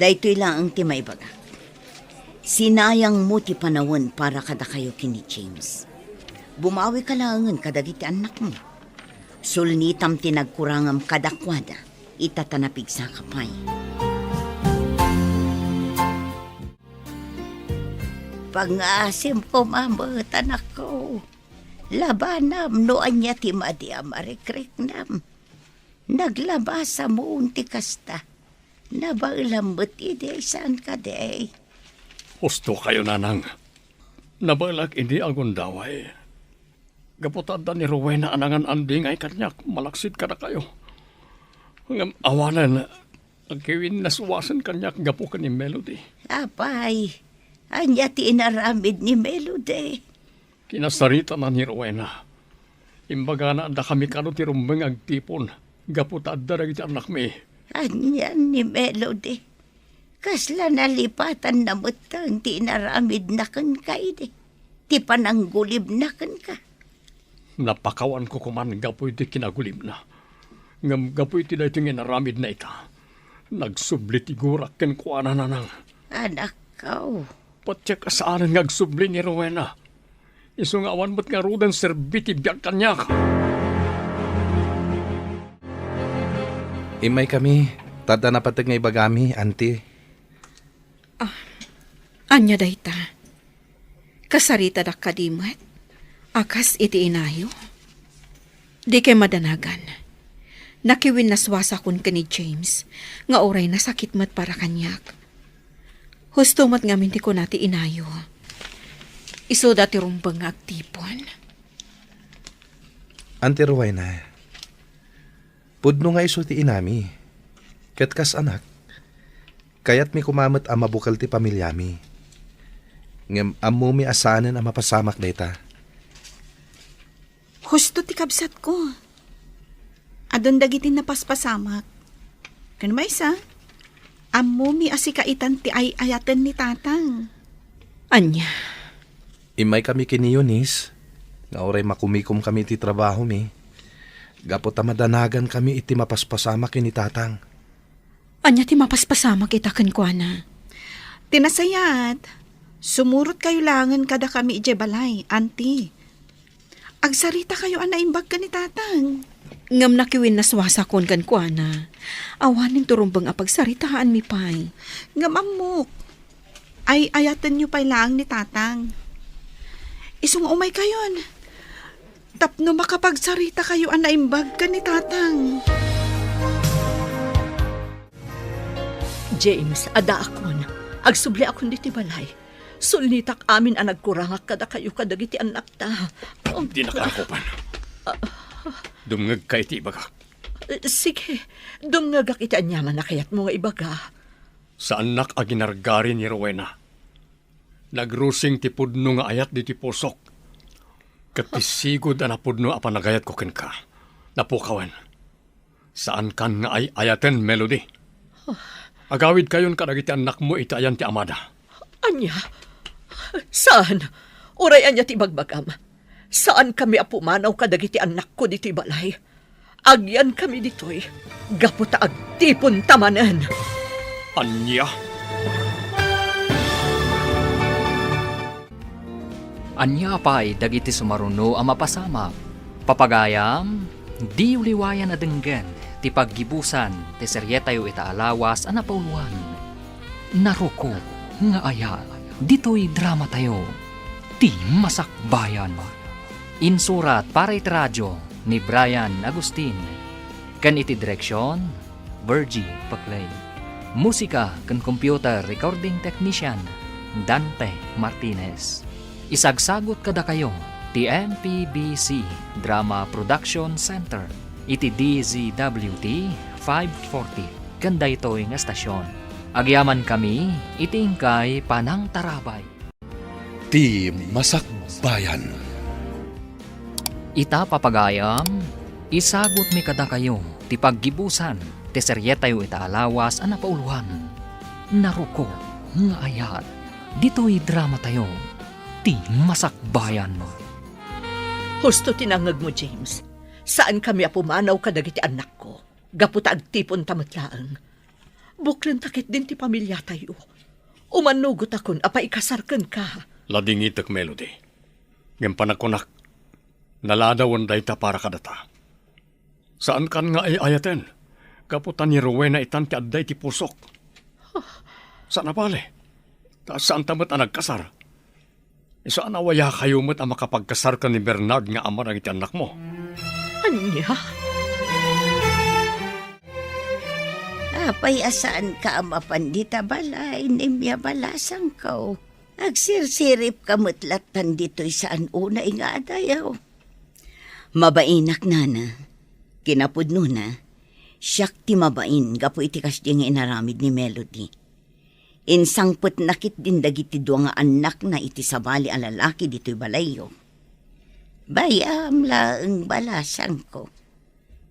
daytoy laeng ti maibagak. Sinayangmo ti panawen para kadakayo ken ni James. Bumawika laengen kadagiti annakmo. Sulnitam ti nagkurangam kadakuada, ita ta napigsaka pay. Pangngaasim koma met, anakko. Labanam no ania ti madi a marikriknam. Naglabasamon ti kasta. Nabaelam met idi, saan kadi? Husto kayo, nanang. Nabaelak idi agundaway. Gapu ta adda ni Rowena a nangan-andingay kaniak malaksid kadakayo. Ngem awanen, nakiwinnaswasen kaniak gapu ken ni Melody. Apay, ania ti inaramid ni Melody? Kinasaritana ni Rowena. Imbagana a dakami kano ti rumbeng nga agtipon gapu ta adda dagiti annakmi. Anian ni Melody? Kasla nalipatanna metten ti inaramidna kenka idi, ti pananggulibna kenka? Napakawanko koman gapu iti kinagulibna. Ngem gapu iti daytoy nga inaramidna ita, nagsubli ti gurak kenkuana, nanang. Anakko. Patiek a saanen nga agsubli ni Rowena. Isu nga awan met ngaruden serbi ti biag kaniak. Immaykami, ta adda napateg nga ibagami, Auntie. Ah, ania dayta? Kasaritadak kadi met a kas iti inayo? Dikay madanagan. Nakiwinnaswasakon ken ni James nga uray nasakit met para kaniak. Husto met ngamin ti kuna ti inayo. Isuda ti rumbeng nga agtipon. Auntie Rowena, pudno nga isu ti inami. Ket kas anak, kayatmi koma met a mabukel ti pamiliami. Ngem ammomi a saanen a mapasamak dayta. Husto ti kabsatko. Adun dagiti napaspasamak. Ken maysa, ammomi a sika itan ti ay-ayaten ni Tatang. Ania? Immaykami ken ni Eunice, nga uray makumikomkami iti trabahomi, gapu ta madanagankami iti mapaspasamak ken ni Tatang. Ania ti mapaspasamak ita kenkuana? Ti nasayaat, sumurotkayo laengen kadakami idiay balay, Auntie. Agsaritakayo a naimbag ken ni Tatang. Ngem nakiwinnaswasakon kenkuana. Awanen ti rumbeng a pagsaritaanmi pay. Ngem ammok, ay-ayatenyo pay laeng ni Tatang. Isu nga umaykayon. tapno makapagsaritakayo a naimbag ken ni Tatang. James, addaakon. Agsubliakon ditoy balay. Sulnitak amin a nagkurangak kadakayo kadagiti annakta. Oh. Dinaka akopen. Dumngegka iti ibagak. Eh, sige, dumngegak iti aniaman a kayatmo nga ibaga. Saannak a ginargari ni Rowena. Nagrusing ti pudno nga ayat ditoy pusok. Ket ti sigud a napudno a panagayatko kenka, napukawen. Saankan nga ay-ayaten, Melody. Agawidkayon kadagiti annakmo iti ayan ti amada. Ania? Saan? Uray ania ti ibagbagam? Saankami a pumanaw kadagiti annakko ditoy balay. Agyankami ditoy gapu ta agtiponta manen. Ania? Ania pay dagiti sumaruno a mapasamak? Papagayam, diyo liwayan a denggen ti paggibusan ti serietayo ita a lawas a napauloan. Narukop nga ayat ditoy dramatayo, Ti Masakbayan. Insurat para iti radio ni Brian Agustin, ken iti direksion, Virgie Paclay. Musika ken computer recording technician, Dante Martinez. Isagsagut kadakayo ti M P B C Drama Production Center iti D Z W T five forty ken daytoy nga estasion. Agyamankami iti inkay panangtarabay. Ti Masakbayan. Ita, papagayam, isagutmi kadakayo ti paggibusan ti serietayo ita a lawas a napauloan. Narukop nga ayat ditoy dramatayo, Ti Masakbayan. Husto ti nangngegmo, James. Saankami a pumanaw kadagiti annakko gapu ta agtiponta met laeng. Buklenta ketdin ti pamiliatayo. Umannugotakon a paikasar kenka. Ladingitek, Melody. Ngem panagkunak, naladawen dayta para kadata. Saankan nga ay-ayaten, gapu ta ni Rowena itan ti adda iti pusok. Saan a bale, ta saanta met a nagkasar. Saan a wayakayo met a makapagkasar ken ni Bernard nga ama dagiti annakmo? Ania? Apay a saanka a mapan dita balay, Nimia balasangko? Agsirsiripka met lattan ditoy saan unay nga adayo. Mabainak, nana. Kinapudnona, siak ti mabain gapu iti kasdi nga inaramid ni Melody. Insangpetna ketdin dagiti dua nga annakna iti sabali a lalaki ditoy balayyo. Bayam laeng, balasangko.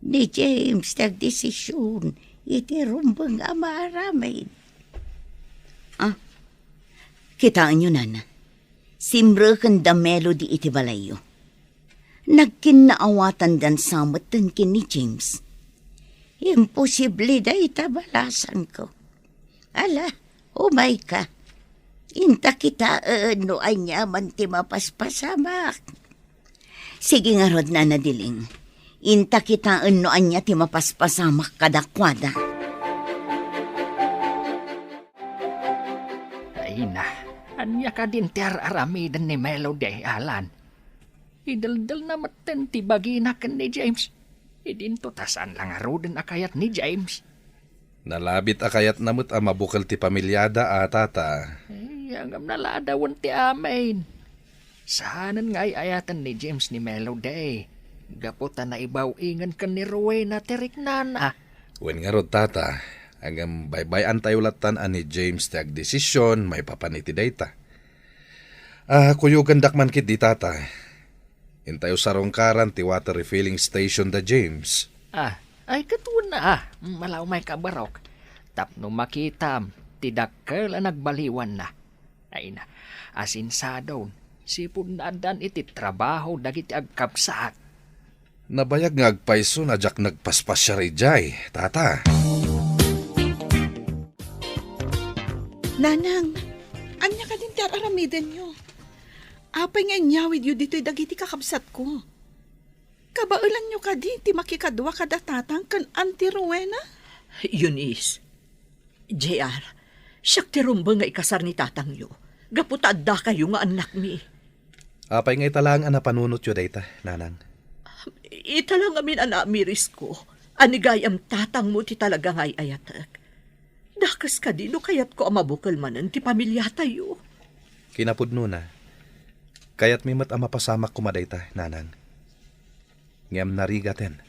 Ni James ti agdesision iti rumbeng a maaramid. Ah, kitaenyo, nana. Simreken da Melody iti balayyo. Nagkinnaawatandan sa metten ken ni James. Imposible dayta, balasangko. Ala, umayka. Inta kitaen no aniaman ti mapaspasamak. Sige ngarud, Nana Diling. Inta kitaen no ania ti mapaspasamak kadakuada. Ay na, ania kadin ti ar-aramiden ni Melody, Alan? Ideldelna metten ti bagina ken ni James. Idinto ta saan la ngaruden a kayat ni James. Nalabit a kayatna met a mabukel ti pamiliada a, tata. Ay, ngem naladawen ti amin. Saanen nga ay-ayaten ni James ni Melody gapu ta naibaw-ingen ken ni Rowena ti riknana. Wen ngarud, tata, ngem baybay-antayo lattan a ni James ti agdesision maipapan iti dayta. Ah, kuyogandak man ketdi, tata. Intayo sarungkaran ti water refilling station da James. Ah, ay, ket wen a, ah. Malaw may kabarok. Tapno makitam ti dakkel a nagbaliwanna. Ay na, asinsadon, sipud naaddaan iti trabaho dagiti agkabsat. Nabayag nga agpayso a diak nagpaspasiar idiay, tata. Nanang, ania kadin ti ar-aramidenyo? Apay nga inyawidyo ditoy dagiti kakabsatko? Kabaelanyo kadi ti makikadua kada tatang ken Auntie Rowena? Eunice, J R, siak ti rumbeng nga ikasar ni tatangyo, gapu ta addakayo nga annakmi. Apay nga ita laeng a napanunotyo dayta, nanang? Ita la ngamin a naamirisko a ni gayam tatangmo ti talaga nga ay-ayatek. Dakes kadi no kayatko a mabukel manen ti pamiliatayo. Kinapudnona, kayatmi met a mapasamak koma dayta, nanang. Ngem narigaten,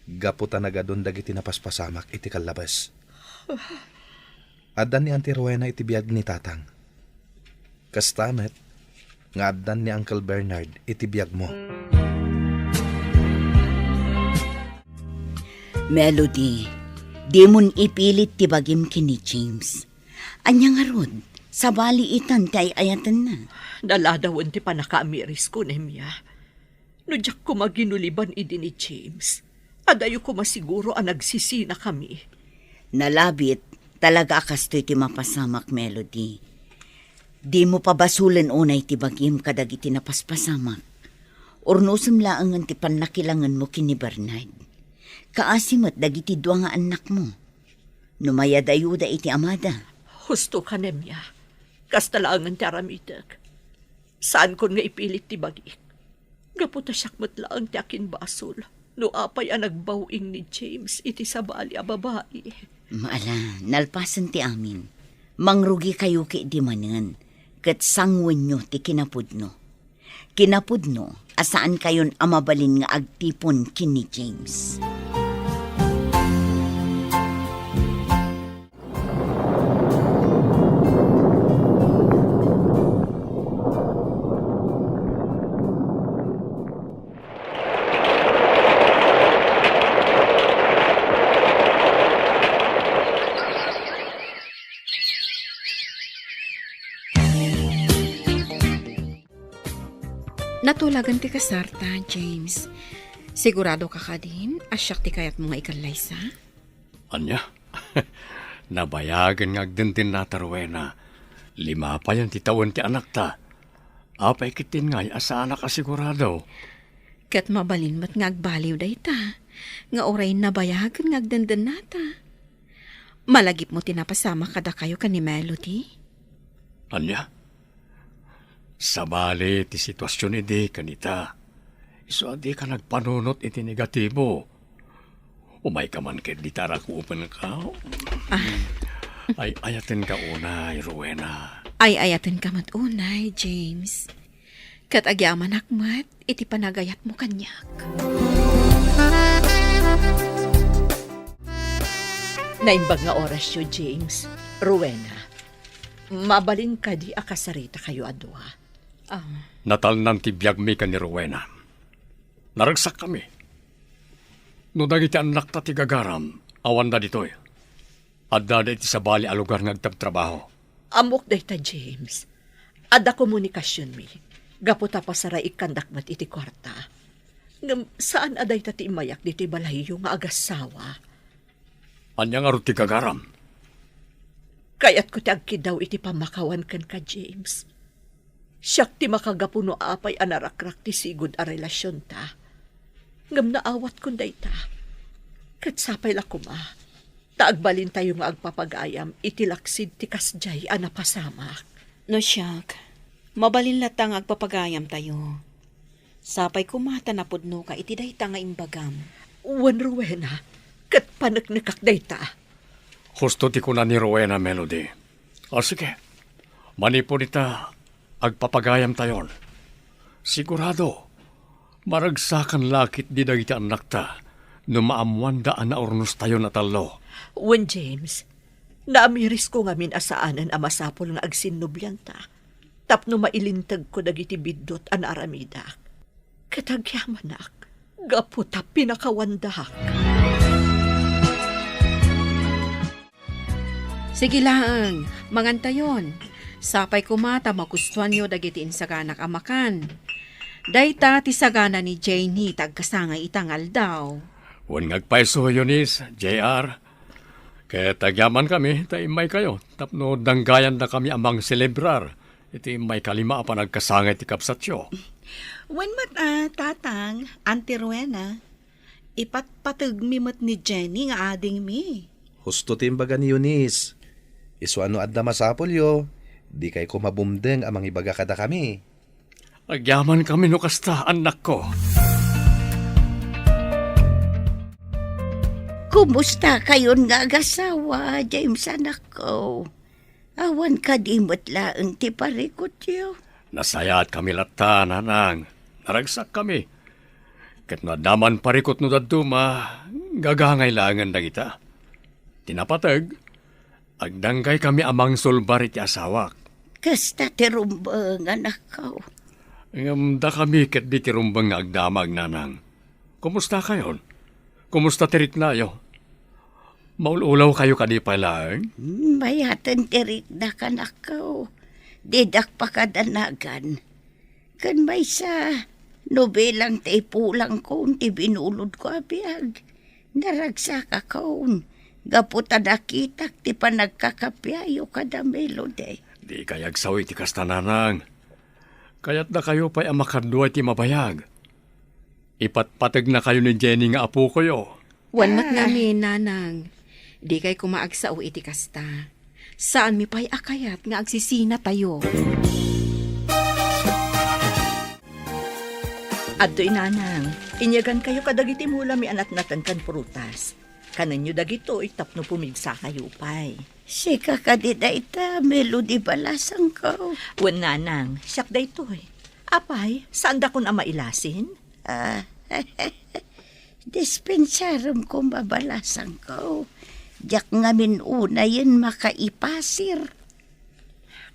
gapu ta nagadun dagiti napaspasamak iti kallabes. Addan ni Auntie Rowena iti biag ni Tatang. Kasta met nga addan ni Uncle Bernard iti biagmo. Melody, dimon ipilit ti bagim ken ni James. Ania ngarud, sabali itan ti ay-ayatenna. Naladawen ti pannakaamirisko, Nemia. No diak koma ginuliban idi ni James, adayo koma siguro a nagsisinakami. Nalabit, talaga a kastoy ti mapasamak, Melody. Dimo pabasolen unay ti bagim kadagiti napaspasamak. Urnosem laengen ti pannakilangenmo ken ni Bernard. Kaasi met dagiti dua nga annakmo. No mayadayuda iti amada. Husto ka, Nemia. Kasta laengen ti aramidek. Saankon nga ipilit ti bagik. Gapu ta siak met laeng ti akinbasol no apay a nagbaw-ing ni James iti sabali a babai. Maala, nalpasen ti amin. Mangrugikayo ketdi manen, ket sanguenyo ti kinapudno. Kinapudno a saankayon a mabalin nga agtipon ken ni James. Natulagan ti kasarta, James. Sigurado ka kadin a siak ti kayatmo nga ikallaysa? Ania? Nabayagen nga agdendennata, Rowena. Lima payen ti tawen ti anakta. Apay ketdin ngay a saanak a sigurado? Ket mabalin met nga agbaliw dayta, nga uray nabayagen nga agdendennata. Malagipmo ti napasamak kadakayo ken ni Melody? Ania? Sabali ti situasion idi ken ita. Isu a dika nagpanunot iti negatibo. Umayka man ket dita rakupenka. Ah. Ay-ayatenka unay, Rowena. Ay-ayatenka met unay, James. Ket agyamanak met iti panagayatmo kaniak. Naimbag nga orasyo, James. Rowena, mabalin kadi a kasaritakayo a dua? Ah. Natalnan ti biagmi ken ni Rowena. Naragsakkami. No dagiti annakta ti gagaram, awanda ditoy. Addada iti sabali a lugar nga agtrabtrabaho. Ammok dayta, James. Adda komunikasionmi. Gapu ta pasaraikkandak met iti kuarta. Ngem saan a dayta ti immayak ditoy balayyo nga agassawa. Ania ngarud ti gagaram? Kayatko ti agkiddaw iti pammakawan kenka, James. Siak ti makagapu no apay a narakrak ti sigud a relasionta. Ngem naawatkon dayta. Ket sapay la koma, ta agbalintayo nga agpapagayam iti laksid ti kasdiay a napasamak. No siak, mabalin latta nga agpapagayamtayo. Sapay koma ta napudnoka iti dayta nga imbagam. Wen, Rowena, ket paneknekak dayta. Husto ti kuna ni Rowena, Melody. O sige, manipud ita, agpapagayamtayon. Sigurado, maragsakan la ketdi dagiti annakta no maammoanda a naurnostayon a tallo. Wen, James, naamirisko ngamin a saanen a masapul nga agsinnoblianta tapno mailintegko dagiti biddut a naaramidak. Ket agyamanak, gapu ta pinakawandak. Sige laeng, mangantayon. Sapay koma ta magustuanyo dagiti insaganak a makan. Dayta ti sagana ni Janie ta agkasangay ita nga aldaw. Wen nga agpayso, Eunice, J R. Ket agyamankami ta immaykayo tapno danggayandakami a mangselebrar iti immaykalima a panagkasangay ti kabsatyo. Wen met a, Tatang, Auntie Rowena, ipatpategmi met ni Jenny nga adingmi. Husto ti imbaga ni Eunice. Isu a no adda masapulyo, dikayko mabumdeng a mangibaga kadakami. Agyamankami no kasta, annakko. Kumustakayon nga agasawa, James, anakko? Awan kadi met laeng ti parikutyo? Nasayaatkami latta, nanang. Naragsakkami. Ket no adda man parikut no dadduma, gagangay laengen dagita. Ti napateg, agdanggaykami a mangsulbar iti asawak. Kasta ti rumbeng, anakko. Ngem dakami ketdi ti rumbeng nga agdamag, nanang. Kumustakayon? Kumusta ti riknayo? Maul-ulawkayo kadi pay laeng? Hmm, mayaten ti riknak, anakko. Didak pakadanagan. Ken maysa, no bilang ti ipulangkon ti binulodko a biag, naragsakakon gapu ta nakitak ti panagkakapiayo kada Melody. Dikay agsaw iti kasta, nanang. Kayatdakayo pay a makadua iti mabayag. Ipatpategnakayo ni Jenny nga apokoyo. Wen met ngamin, nanang. Dikay koma agsao iti kasta. Saanmi pay a kayat nga agsisinatayo. Adtoy, nanang, inyagankayo kadagiti mulami a natnaten ken prutas. Kanenyo dagitoy tapno pumigsakayo pay. Sika kadi dayta, Melody, balasangko? Wen, nanang, siak daytoy. Apay, saandakon a mailasin? Ah, dispensarem koma, balasangko. Diak ngamin unayen makaipasir.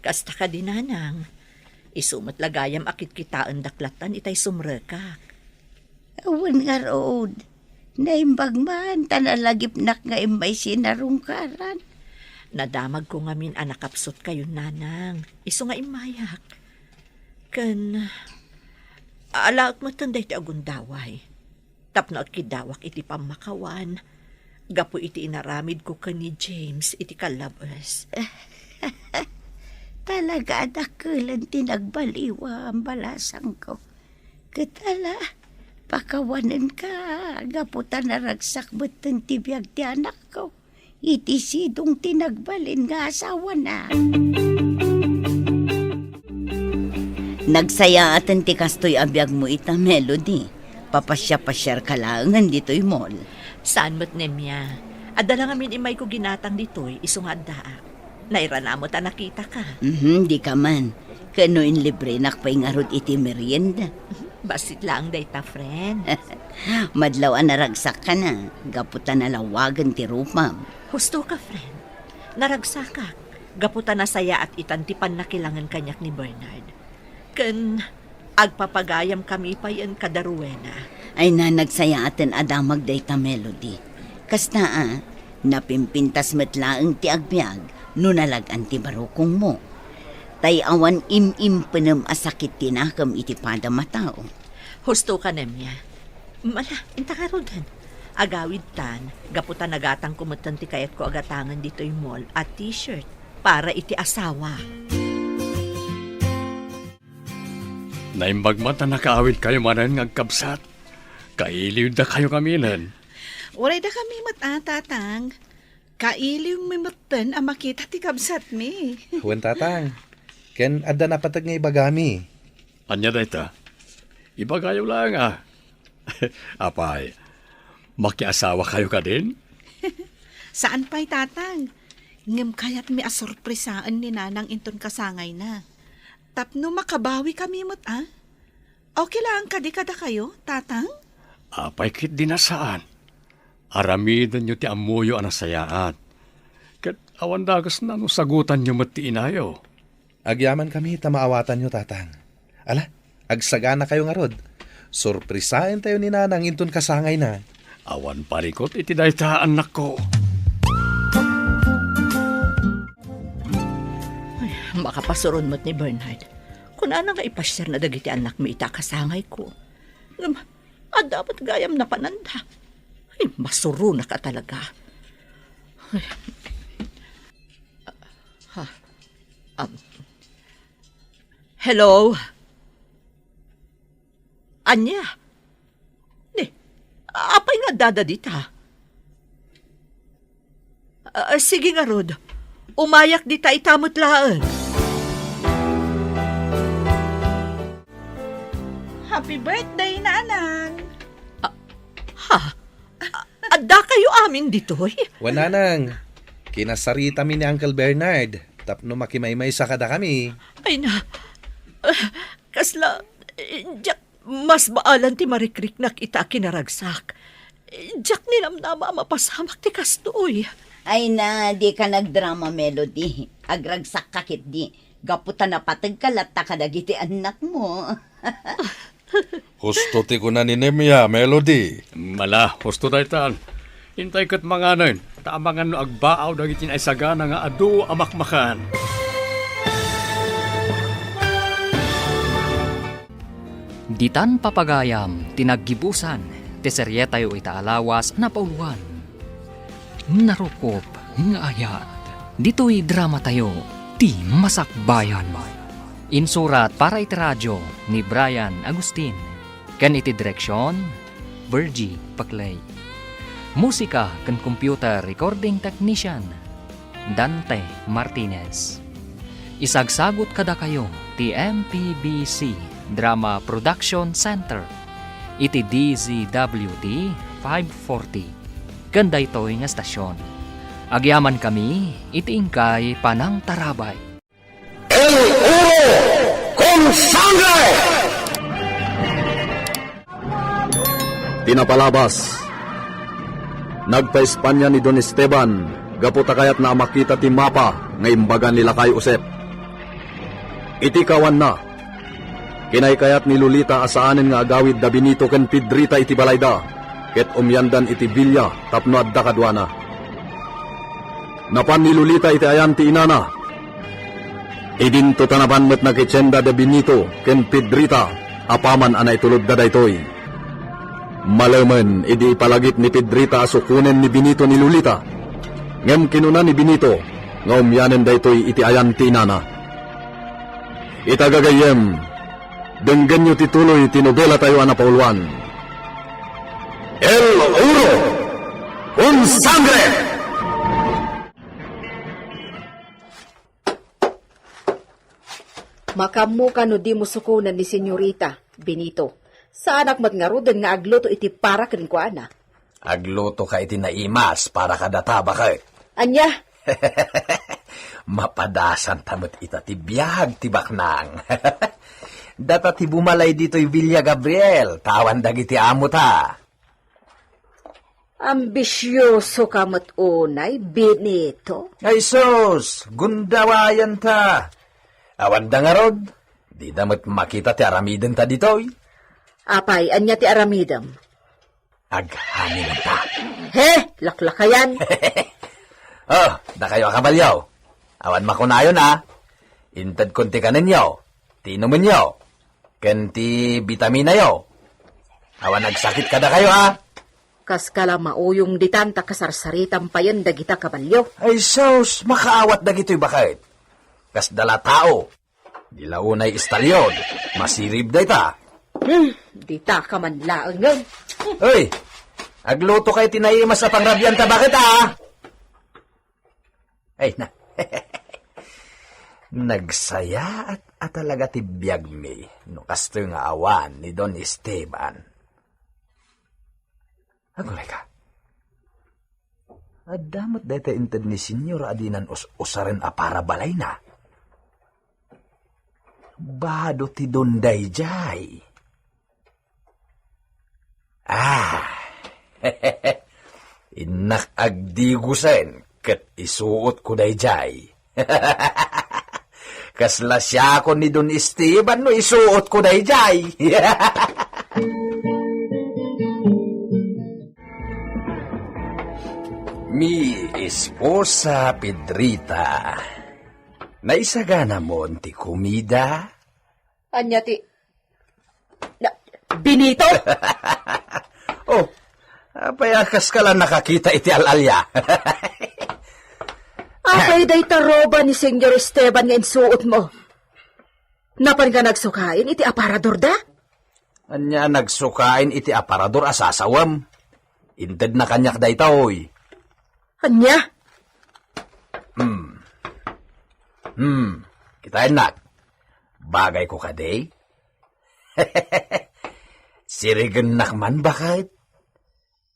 Kasta kadi, nanang. Isu met la gayam a kitkitaendak lattan itay sumrekak. Wen ngarud, naimbag man ta nalagipnak nga immay sinarungkaran. Nadamagko ngamin a nakapsutkayon, nanang, isu nga immayak. Ken alaek metten daytoy a gundaway tapno agkiddawak iti pammakawan gapu iti inaramidko ken ni James iti kallabes. Talaga a dakkelen ti nagbaliwam, balasangko. Ket ala, pakawanenka, gapu ta naragsak metten ti biag ti anakko iti sidong ti nagbalin nga asawana. Nagsayaaten ti kastoy a biagmo ita, Melody. Papasiapasiarka laengen ditoy mall. Saan met, Nemia. Adda la ngamin immayko ginatang ditoy, isu nga addaak. Nairana met a nakitaka. Mhm, dika man. Ken no inlibrenak pay ngarud iti merienda. Bassit laeng dayta, friend. Madlaw a naragsakka na, gapu ta nalawagen ti rupam. Husto ka, friend. Naragsakak, gapu ta nasayaat itan ti pannakilangen kaniak ni Bernard. Ken agpapagayamkami payen kada Rowena. Ay na, nagsayaaten a damag dayta, Melody. Kasta a, napimpintas met laeng ti agbiag no nalag-an ti barukongmo. Tay awan im-impenem a sakit ti nakem iti padam a tao. Husto ka, Nemia. Mala, inta ngaruden. Agawidtan, gapu ta nagatangko metten ti kayatko a gatangen ditoy mall a t-shirt para iti asawa. Naimbag met a nakaawidkayo manen nga agkabsat. Kailiwdakayo ngaminen. Uray dakami met a, Tatang. Kailiwmi metten a makita ti kabsatmi. Wen, Tatang. Ken adda napateg nga ibagami. Ania dayta? Ibagayo laeng a. Apay, makiasawakayo kadin? Saan pay, Tatang. Ngem kayatmi a sorpresaen ni Nanang inton kasangayna. Tapno makabawikami met a. Okay laeng kadi kadakayo, Tatang? Apay ketdi a saan. Aramidenyo ti ammoyo a nasayaat. Ket awan dakesna no sagutanyo met ti inayo. Agyamankami ta maawatanyo, Tatang. Ala, agsaganakayo ngarud. Sorpresaentayo ni Nanang inton kasangayna. Awan parikut iti dayta, annakko. Ay, makapasuron met ni Bernard. Kunana nga ipasiarna dagiti annakmi ita kasangayko. Ngem, adda met gayam napananda. Ay, masuronak a talaga. Ay. Ha. Um. Hello? Ania? Ni, apay nga addada dita? Ah, sige ngarud. Umayak dita ita met laeng. Happy birthday, Nanang! Ah, ha? Ah, addaka Datayo amin ditoy? Wen, nanang, kinasaritami ni Uncle Bernard tapno makimaymaysa kadakami. Ay na, ah, kasla, eh, diak mas baalan ti marikriknak ita a kinaragsak. Eh, diak ninamnama a mapasamak ti kastoy. Ay na, dika nagdrama, Melody. Agragsakka ketdi. Gapu ta napategka latta kadagiti annakmo. Husto ti kuna ni Nemia, Melody. Ala, husto daytan. Intay ket manganen, ta amangan no agbaaw dagiti naisagana nga adu a makmakan. Ditan papagayam ti naggibusan ti serietayo ita a lawas a napauluan. Narukop nga ayat. Ditoy dramatayo, ti Masakbayan. Insurat para iti radio ni Brian Agustin. Ken iti direksion, Virgie Paclay. Musika ken computer recording technician, Dante Martinez. Isagsagut kadakayo ti M P B C Drama Production Center iti D Z W T five forty. Ken daytoy nga estasion, agyamankami iti inkay panangtarabay. El oro con sangre! Ti napalabas, nagpa-Espanya ni Don Esteban gapu ta kayatna a makita ti mapa nga imbaga ni Lakay Josep. Iti kawanna, kinaykayat ni Lolita a saanen nga agawid da Benito ken Pedrita iti balayda, ket umyandan iti villa tapno adda kaduana. Napan ni Lolita iti ayan ti inana. Idinto ta napan met nakitienda da Benito ken Pedrita apaman a naitulodda daytoy. Malemen idi ipalagip ni Pedrita a sukonen ni Benito ni Lolita. Ngem kinuna ni Benito nga umyanen daytoy iti ayan ti inana. Ita gagayyem, denggenyo ti tuloy ti nobelatayo a napauluan. El oro con sangre! Makaammoka no dimo sukonen ni Senyorita, Benito. Saanak met ngaruden nga agluto iti para kenkuana. Aglutoka iti naimas para kadata, baket. Ania? Mapadasanta met ita ti biag ti baknang. Data ti bumalay ditoy Villa Gabriel, ta awan dagiti amota. Ambisiosoka met unay, Benito. Ay sus, gundawayanta. Awan da ngarud, dida met makita ti aramidenta ditoy. Apay, ania ti aramidem? Aghaminenta. He, laklakayan. Oh, dakayo a kabalio. Awan makunayon a. Intedkon ti kanenyo, ti inumenyo, ken ti bitaminayo. Awan agsakit kadakayo, a? Kas kala mauyong ditan ta kasarsaritam payen dagita kabalio. Ay sus, makaawat dagitoy baket. Kasda la tao. Di la unay istalyon, masirib dayta. Hmm, dita ka man laengen. Uy, agluto kay ti naimas a pangrabianta baket, a? Ay na. Nagsayaat a talaga ti biagmi no kastoy nga awan ni Don Esteban. Aguray ka. Adda met dayta inted ni Senyor a dinan us-usaren a para balayna. Bado ti Don daydiay. Ah, innak agdigusen ket isuotko daydiay. Kasla siakon ni Don Esteban no isuotko daydiay. Mi esposa Pedrita, naisaganamon ti komida? Ania ti Na, Benito? Oh, apay a kaska la nakakita iti al-alia? Apay dayta roba ni Senyor Esteban nga insuotmo? Napanka nagsukaen iti aparadorda? Ania nagsukaen iti aparador a sasawem? Intedna kaniak daytoy. Ania? Hmm. Hmm. Kitaennak. Bagayko kadi? Sirigennak man, baket?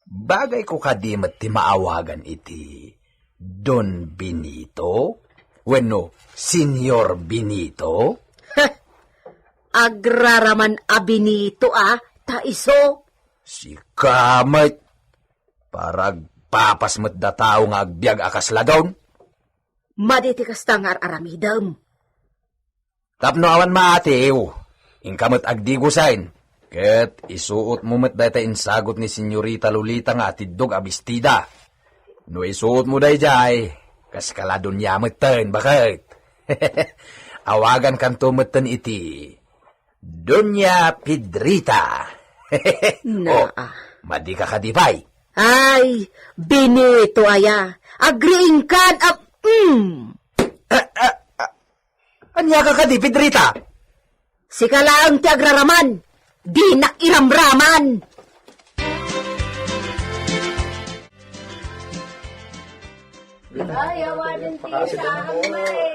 Bagayko kadi met ti maawagan iti Don Benito? Wenno Señor Benito? Heh! Agraraman a Benito a, ta isu. Sika met, para agpapas met da tao nga agbiag a kasla don. Madi ti kasta nga ar-aramidem. Tapno awan maatiw, inka met agdigusen, ket isuotmo met dayta insagut ni Señorita Lolita nga atiddog a bestida. No isuotmo daydiay, kas kala Doña metten, baket. Awagankanto metten iti Doña Pedrita. Naa. Oh, madika kadi pay? Ay, Benito aya. Agriingkan a, mm. Ah, ah, ah. Ania ka kadi, Pedrita? Sika laeng ti agraraman. Dinak iramraman.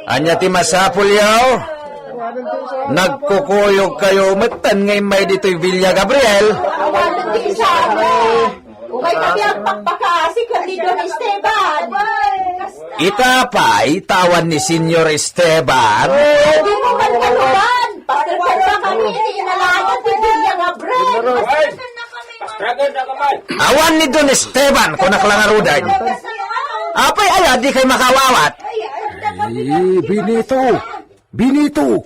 Ania ti masapulyo? Nagkukuyog kayo metten nga immay ditoy Villa Gabriel. Awanen ti isamo. Umay kami agpakpakaasi ken ni Don Esteban. Ita pay, ta awan ni Señor Esteban. Dimo man kaluban. Pasterterna kami iti inalayan ti Villa Gabriel. Awan ni Don Esteban, kunak la ngaruden. Apay aya, dikay makaawat? Eh, Benito! Benito!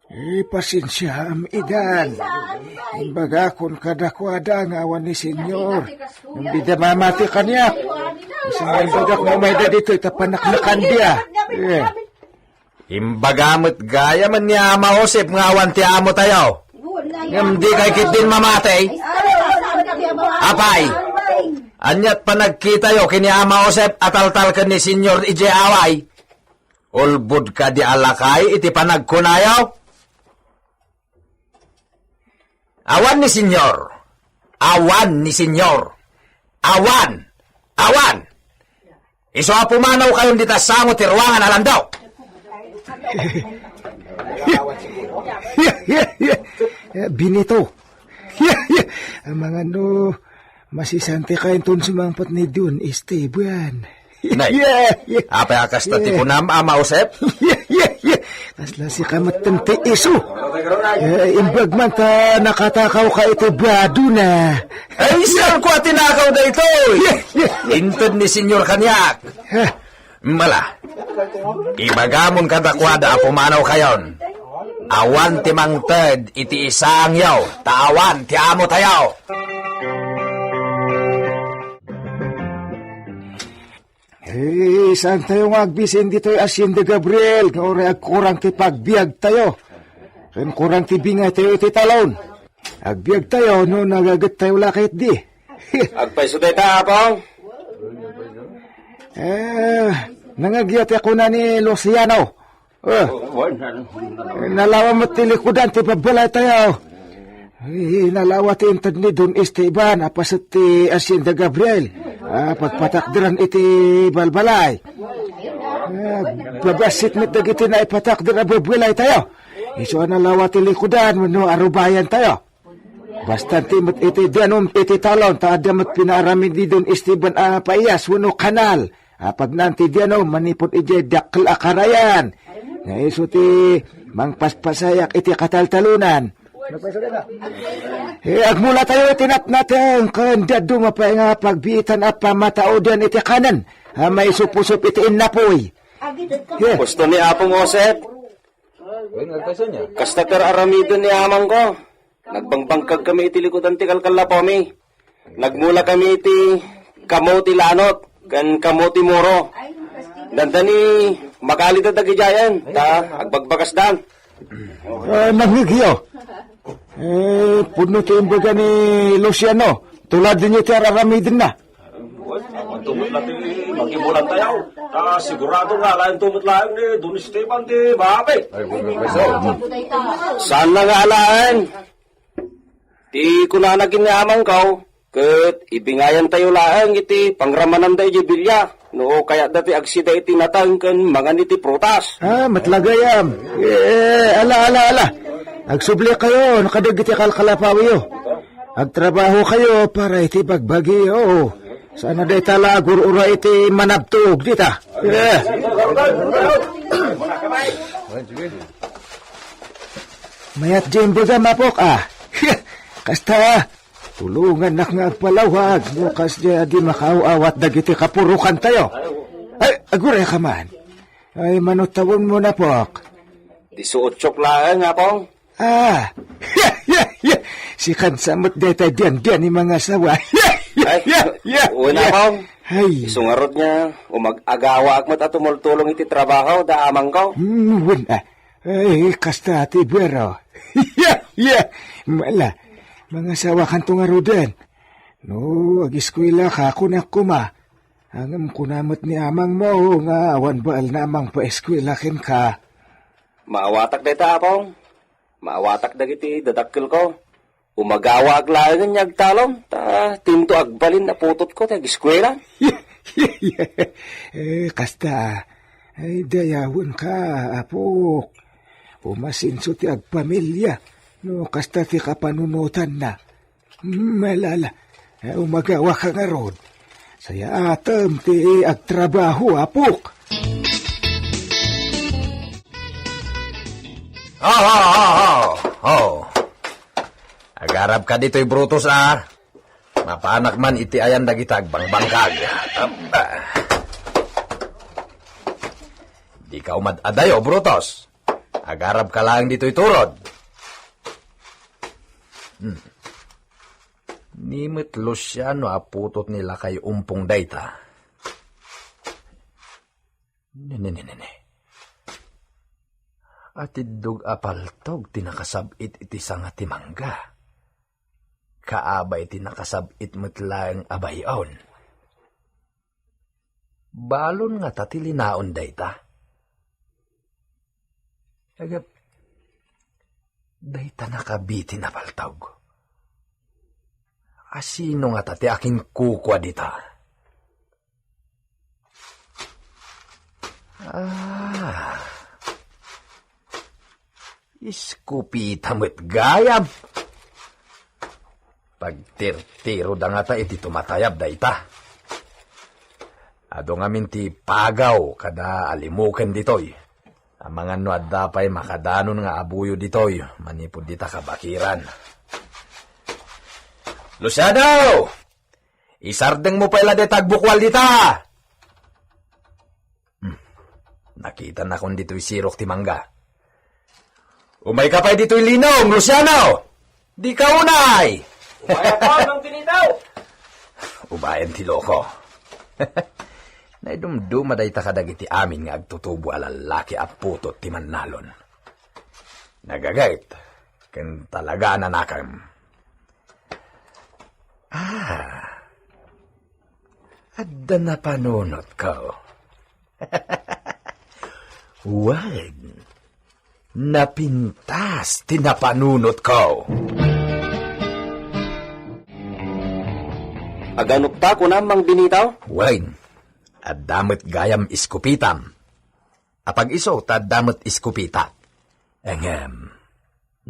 Eh, pasensiaam idan. Imbagakon kadakuada nga awan ni Señor. Ngem dida mamati kaniak. Isu nga imbagak nga umayda ditoy ta panaknakandia. Eh. Imbaga met gayam ni Ama Josep nga awan ti amotayo. Ngem dikay ketdin mamati. Apay, aniat panagkitayo ken ni Ama Josep a taltalken ni Señor idiay away? Ulbod kadi a lakay iti panagkunayo? Awan ni Señor. Awan ni Señor. Awan. Awan. Isu a pumanaw kayon dita sango ti ruangan a landok. Benito. Amangan no masisanti kayon ton sumangpet ni Don Esteban. Nay, apay a kasta ti kunam, Ama Josep? Kasla sika met ti isu. Eh, imbag man ta nakatakaw ka iti badona. Ay, saan ko a tinakaw daytoy? Inted ni Señor kaniak. Mala, ibagamon kadakuada a pumanaw kayon. Awan ti mangted iti isangyo, ta awan ti amotayo. Eh, saan tayo nga agbisin ditoy Hacienda Gabriel, nga uray agkurang ti pagbiag tayo? Ken kurang ti bingay tayo iti talon. Agbiag tayo no nagaget tayo la ketdi. Agpayso dayta, Apong? Eh, nangagya ti kuna ni Luciano. Eh, nalawa met ti likudan ti babbalay tayo. Eh, nalawa ti inted ni Don Esteban a paset ti Hacienda Gabriel a pagpatakderan iti balbalay. Eh, babassit met dagiti naipatakder a babbalay tayo. Isu a nalawa ti likudan wenno arubayan tayo. Basta ti met iti danum iti talon ta adda met pinaaramid ni Don Esteban a paiyas wenno kanal a pagnaan ti danum manipud idiay dakkel a karayan. Nga isu ti mangpaspasayak iti kataltalonan. Eh, agmula tayo iti natnateng ken dadduma pay nga pagbiitan a pamatauden iti kanen a maisupusup iti innapuy. Yeah. Gusto ni Apong Josep? Kasta ti aramiden ni amangko. Nagbangbangkag kami iti likudan ti kalkallapami. Nagmula kami iti kamo ti lanot ken kamo ti muro. Dandani makalida dagidiayen ta agbagbagasdan. Ah, nangngegyo. Eh, pudno ti imbaga ni Luciano. Tuladenyo ti ar-aramidenna. Awan tumot la ti magimulan tayo. Ta sigurado nga alaen tumot laeng ni Don Esteban ti maapi. Saan na nga alaen? Ti kunana ken ni amangko, ket ibingayan tayo laeng iti pangramananda idiay bilia, no kayatda ti agsida iti nateng ken mangan iti prutas. Ah, met la gayam. Eh, ala, ala, ala. Agsubli kayo, no kadagiti kalkalapawiyo. Agtrabahokayo para iti bagbagiyo. Saan a dayta la agur-ura iti manabtog dita. Eh. Mayat diay imbagam, apok, a. Kasta, tulongannak nga agpalawag no kasdiay a di makaaw-awat dagiti kapurokantayo. Ay, aguray ka man. Ay, mano tawenmo, apok? Dieciocho laeng, Apong. Ah, sikan sa met dayta dian-dian ni mangasawa. Ay, wen, Apong. Ay. Isu ngarud nga, umag-agawaak met a tumultulong iti trabaho da amangko. Hmm, wen, ah. Ay, kasta ti bero. Mala, mangasawakanto ngaruden. No, agiskuelaka, kunak koma. Ngem kuna met ni amangmo nga awan baelna a mangpaeskuela kenka. Maawatak dayta, Apong. Maawatak dagiti dadakkelko. Umagawaak laengen nga agtalom, ta dinto agbalin a putotko ti agiskuela. Eh, kasta, ay, dayawenka, apok. Umasenso ti agpamilia, no kasta ti kapanunotanna. Malala, eh, umagawaka ngarud. Sayaatem ti agtrabaho, apok. Ho, ho, ho, ho, ho. Agarabka ditoy, Brutus, a. Mapanak man iti ayan dagita agbangbangkag. Aba. Dika umad-adayo, Brutus. Agarabka laeng ditoy turod. Hmm. Ni met Luciano a putot ni lakay Umpong dayta. Ne, ne, ne, ne, ne. Atiddog a paltog ti nakasab-it iti sanga ti mangga. Kaabay ti nakasab-it met laeng a bay-on. Balon ngata ti linaon dayta? Agap, dayta nakabitin a paltog. Asino ngata ti akinkukua dita? Ah. Iskupita met gayam. Pagtirtiroda ngata iti tumatayab dayta. Adu ngamin ti pagaw kada alimuken ditoy. Amangan no adda pay makadanon nga abuyo ditoy manipud dita kabakiran. Luciano! Isardengmo pay la dayta agbukual dita! Hmm. Nakitanakon ditoy sirok ti mangga. Umayka pay ditoy linong, Luciano! Dika unay! Umayka, Mang Benito! Ubayen ti loko. Naidumduma dayta kadagiti amin nga agtutubo a lallaki a putot ti mannalon. Nagaget, ken talaga a nanakem. Ah, adda napanunotko. Wen, napintas ti napanunotko. Aganokta, kunam, Mang Benito? Wen, adda met gayam iskupitam. Apag-isu ta adda met iskupitak. Ngem,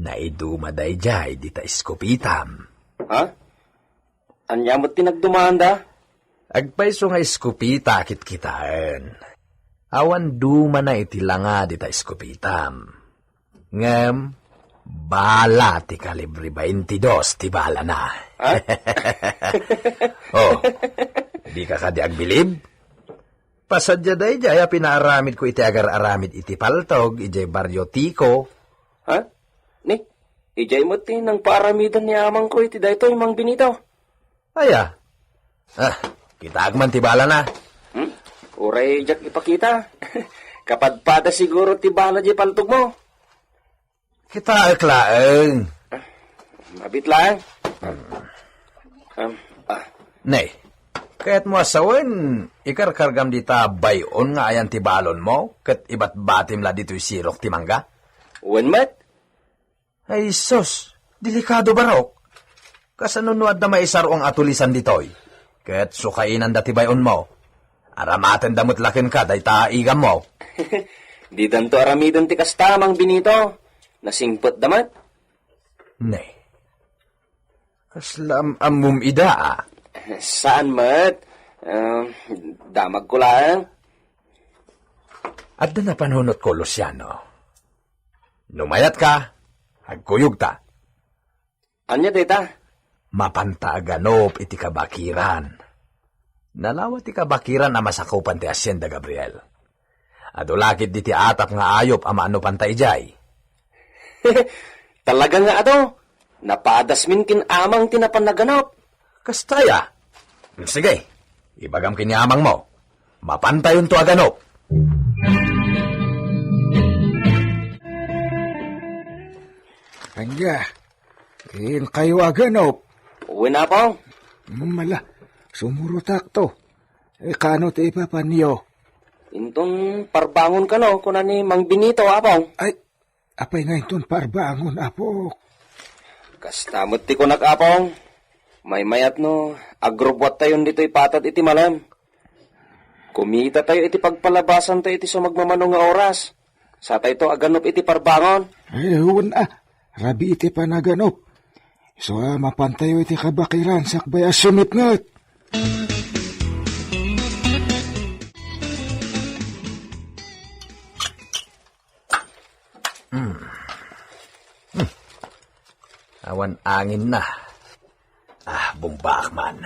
naiduma daydiay dita iskupitam. Ha? Ania met ti nagdumaanda? Agpayso nga iskupita a kitkitaen. Awan dumana iti langa dita iskupitam. Ngem, bala ti kalibre baintidos ti balana. Ha? Oh, dika kadi agbilib? Pasadia daydiay a pinaaramidko iti agar-aramid iti paltog idiay Barrio Tico. Ha? Ni, idiay met ti nangpaaramidan ni amangko iti daytoy, Mang Benito. Aya? Ah, kitaak man ti balana. Hmm? Uray diak ipakita. Kapadpada siguro ti bala diay paltogmo. Kitaek laeng. Ah, mabit laeng. Um, ah. Ne, kayatmo a sawen, ikarkargam dita bay-on nga ayan ti balonmo, ket ibatbatim la ditoy sirok ti mangga? Wen met. Ay, sus, delikado barok. Kasano no adda maisar-ong a tulisan ditoy? Ket sukainanda ti bay-onmo. Aramatenda met la kenka dayta a igammo. Didanto aramiden ti kasta, Mang Benito. Nasingpetda met. Ne. Kasla am-ammom ida, a? Saan met? Ah, damagko laeng. Adda napanunotko, Luciano. No mayatka, agkuyogta. Ania dayta? Mapanta a ganup iti kabakiran. Nalawa ti kabakiran a masakupan ti Hacienda Gabriel. Adu la ketdi ti atap nga ayup a maanupanta idiay. Talaga nga adu, napadasmin ken amang ti napan a ganup. Kasta aya? Sige, ibagam ken ni amangmo. Mapantayonto a ganup. Ania? Inkayo a ganup? Wen, Apong. Mala, sumurotakto. Ikano ti ipapanyo? Inton parbangon kano, kuna ni Mang Benito, Apong. Ay, apay nga inton parbangon, Apok? Kasta met ti kunak, Apong. Maymayat no agrubbuattayon ditoy patad iti malem. Kumita tayo iti pagpalabasan tayo iti sumagmamano nga oras. Sa tayo to aganup iti parbangon. Ay, wen a, rabii ti panaganup. Isu a mapantayo iti kabakiran sakbay a sumipnget. Hmm. Hmm. Awan angin na. Ah, bumbaak man.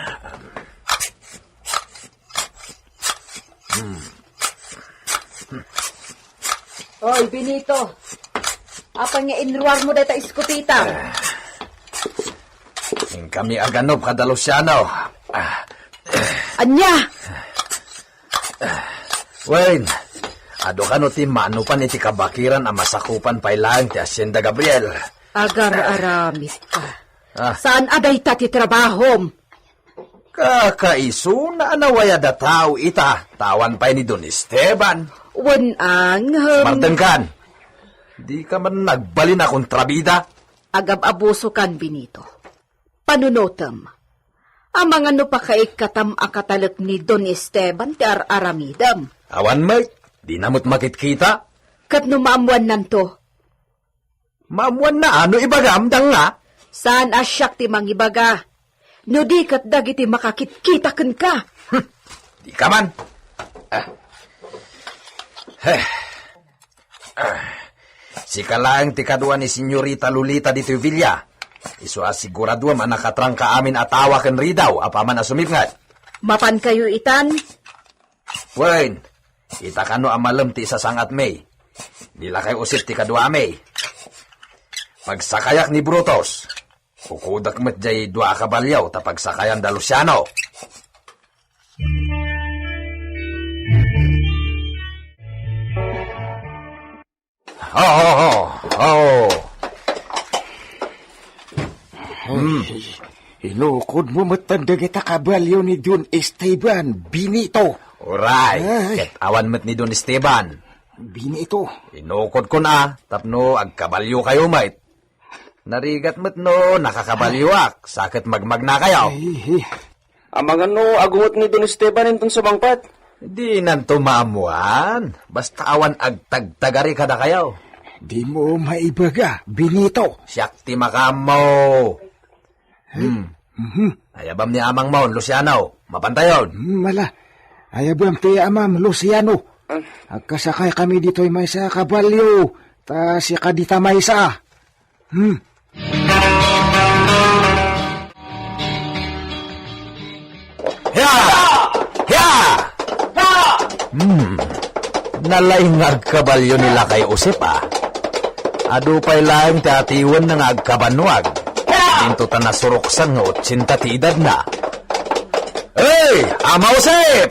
Hmm. Oy, Benito. Apay nga inruar mo dayta eskopeta? Ah. Inkami aganup kada Luciano. Ah. Ania? Wen, adu kano ti manupan iti kabakiran a masakupan pay laeng ti Hacienda Gabriel? Agar-aramid ka. Ah. Saan a dayta ti trabahom? Kakaisuna a nawayad a tao ita, ta awan pay ni Don Esteban. Wen, angem. Sumardengkan. Dika man nagbalin a kontrabida. Agab-abusokan, Benito. Panunotem. Amangan no pakaikkatam a katalek ni Don Esteban ti ar-aramidem. Awan met, dina met makitkita. Ket no maammuannanto? Maammuanna a no ibagam, danga. Saan a siak ti mangibaga. No di ket dagiti makakitkita kenka. Hmm, dika man. Ah. Heh. Ah, sika laeng ti kadua ni Senyorita Lolita ditoy villa. Isu a siguraduem a nakatrangka amin a tawa ken ridaw apaman a sumipnget. Mapankayo itan? Wen, ita kano a malem ti isasangatmi. Ni lakay Josep ti kaduami. Pagsakayak ni Brutus. Kukudak met jay dua a kabalio ta pagsakayan da Luciano. Ho, ho, ho, ho. Hmm. Inukod mo met dagita kabalio ni Don Esteban, Benito. Uray, ay. Ket awan met ni Don Esteban. Benito. Inukod ko na, tapno agkabalio kayo met. Narigat met no nakakabalioak, sa ket magmagna kayo. Ay, eh. Amangan no agungot ni Don Esteban inton sumangpet. Dinanto maammuan, basta awan agtagtagari kadakayo. Dimo maibaga, Benito. Siak ti makaammo. Hmm. Mhm. Ayabam ni amangmon, Luciano. Mapantayon. Hmm, mala. Ayabam ti amam, Luciano. Ah. Agkasakay kami ditoy maysa a kabalio, ta sika dita maysa. Hmm. Hiya! Hiya! Hmm. Nalaing nga agkabalio ni Lakay Josep, a. Adu pay laeng ti atiwenna nga agkabannuag. Dinto ta nasuruksan nga otsenta ti edadna. Hey, Ama Josep!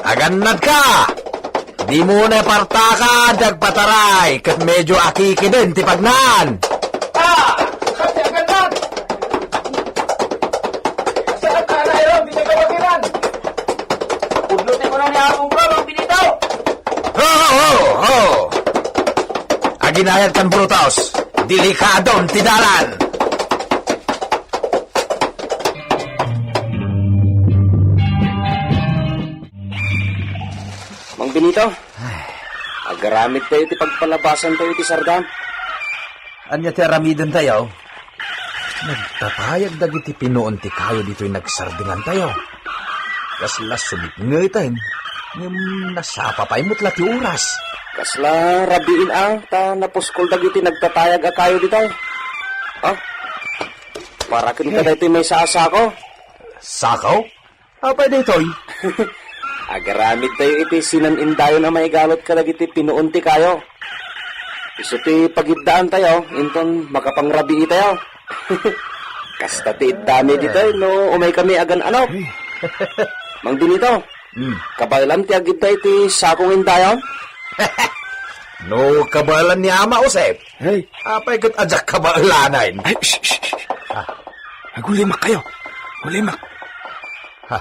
Agannadka! Dimo ne partaka ti agpataray ket medio akikiden ti pagnaan. Ah! Ania agannad? Saan ka na iron? Di ka kawagiran. Pudno ti kuno ni Apong Pro, Mang Benito. Ho, ho, ho! Aginayad kan Brutus, delikadon ti dalan. Mang Benito, agaramid tayo ti pagpalabasan tayo ti sardam. Ania ti aramiden tayo? Nagtatayag dagiti pinuon ti kayo ditoy nagsardingantayo. Kasla sumipngeten, ngem nasapa pay met la ti oras. Kasla rabiin a ta napuskol dagiti nagtatayag a kayo ditoy. Ah, para ken kadaytoy maysa a sako. Sako? Apay daytoy? Agaramidtayo iti sinan-indayon a maigalut kadagiti pinuon ti kayo. Isu ti pagiddaantayo, inton makapangrabiitayo. Kasta ti iddami ditoy no umaykami agan-ano. Mang Benito, Hmm. kabaelam ti agidda iti sakong indayon? No kabaelan ni Ama Josep, Hey. apay ket ajak kabaelanen. Ay, shh, shh, shh. Ah. Agulimak kayo. Agulimak. Ha?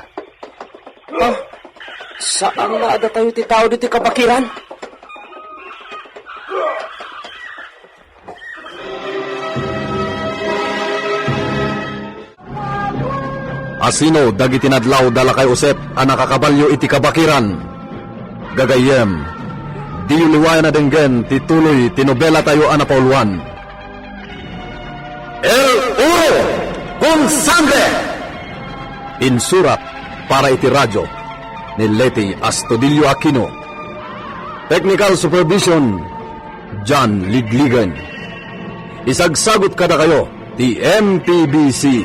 Ah, saan nga adda tayo ti tao ditoy kabakiran? Asino dagiti nadlaw da lakay Josep a nakakabalyo iti kabakiran? Gagayyem, diyo liwayan a denggen ti tuloy ti nobelatayo a napauluan. El Oro con Sangre! Insurat para iti radyo ni Leti Astudillo Aquino. Technical supervision, John Ligligan. Isagsagut kadakayo ti M P B C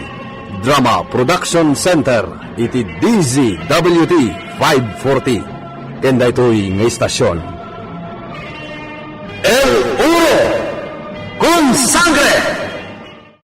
Drama Production Center iti D Z W T five forty. Ken daytoy nga istasyon, El Oro con Sangre!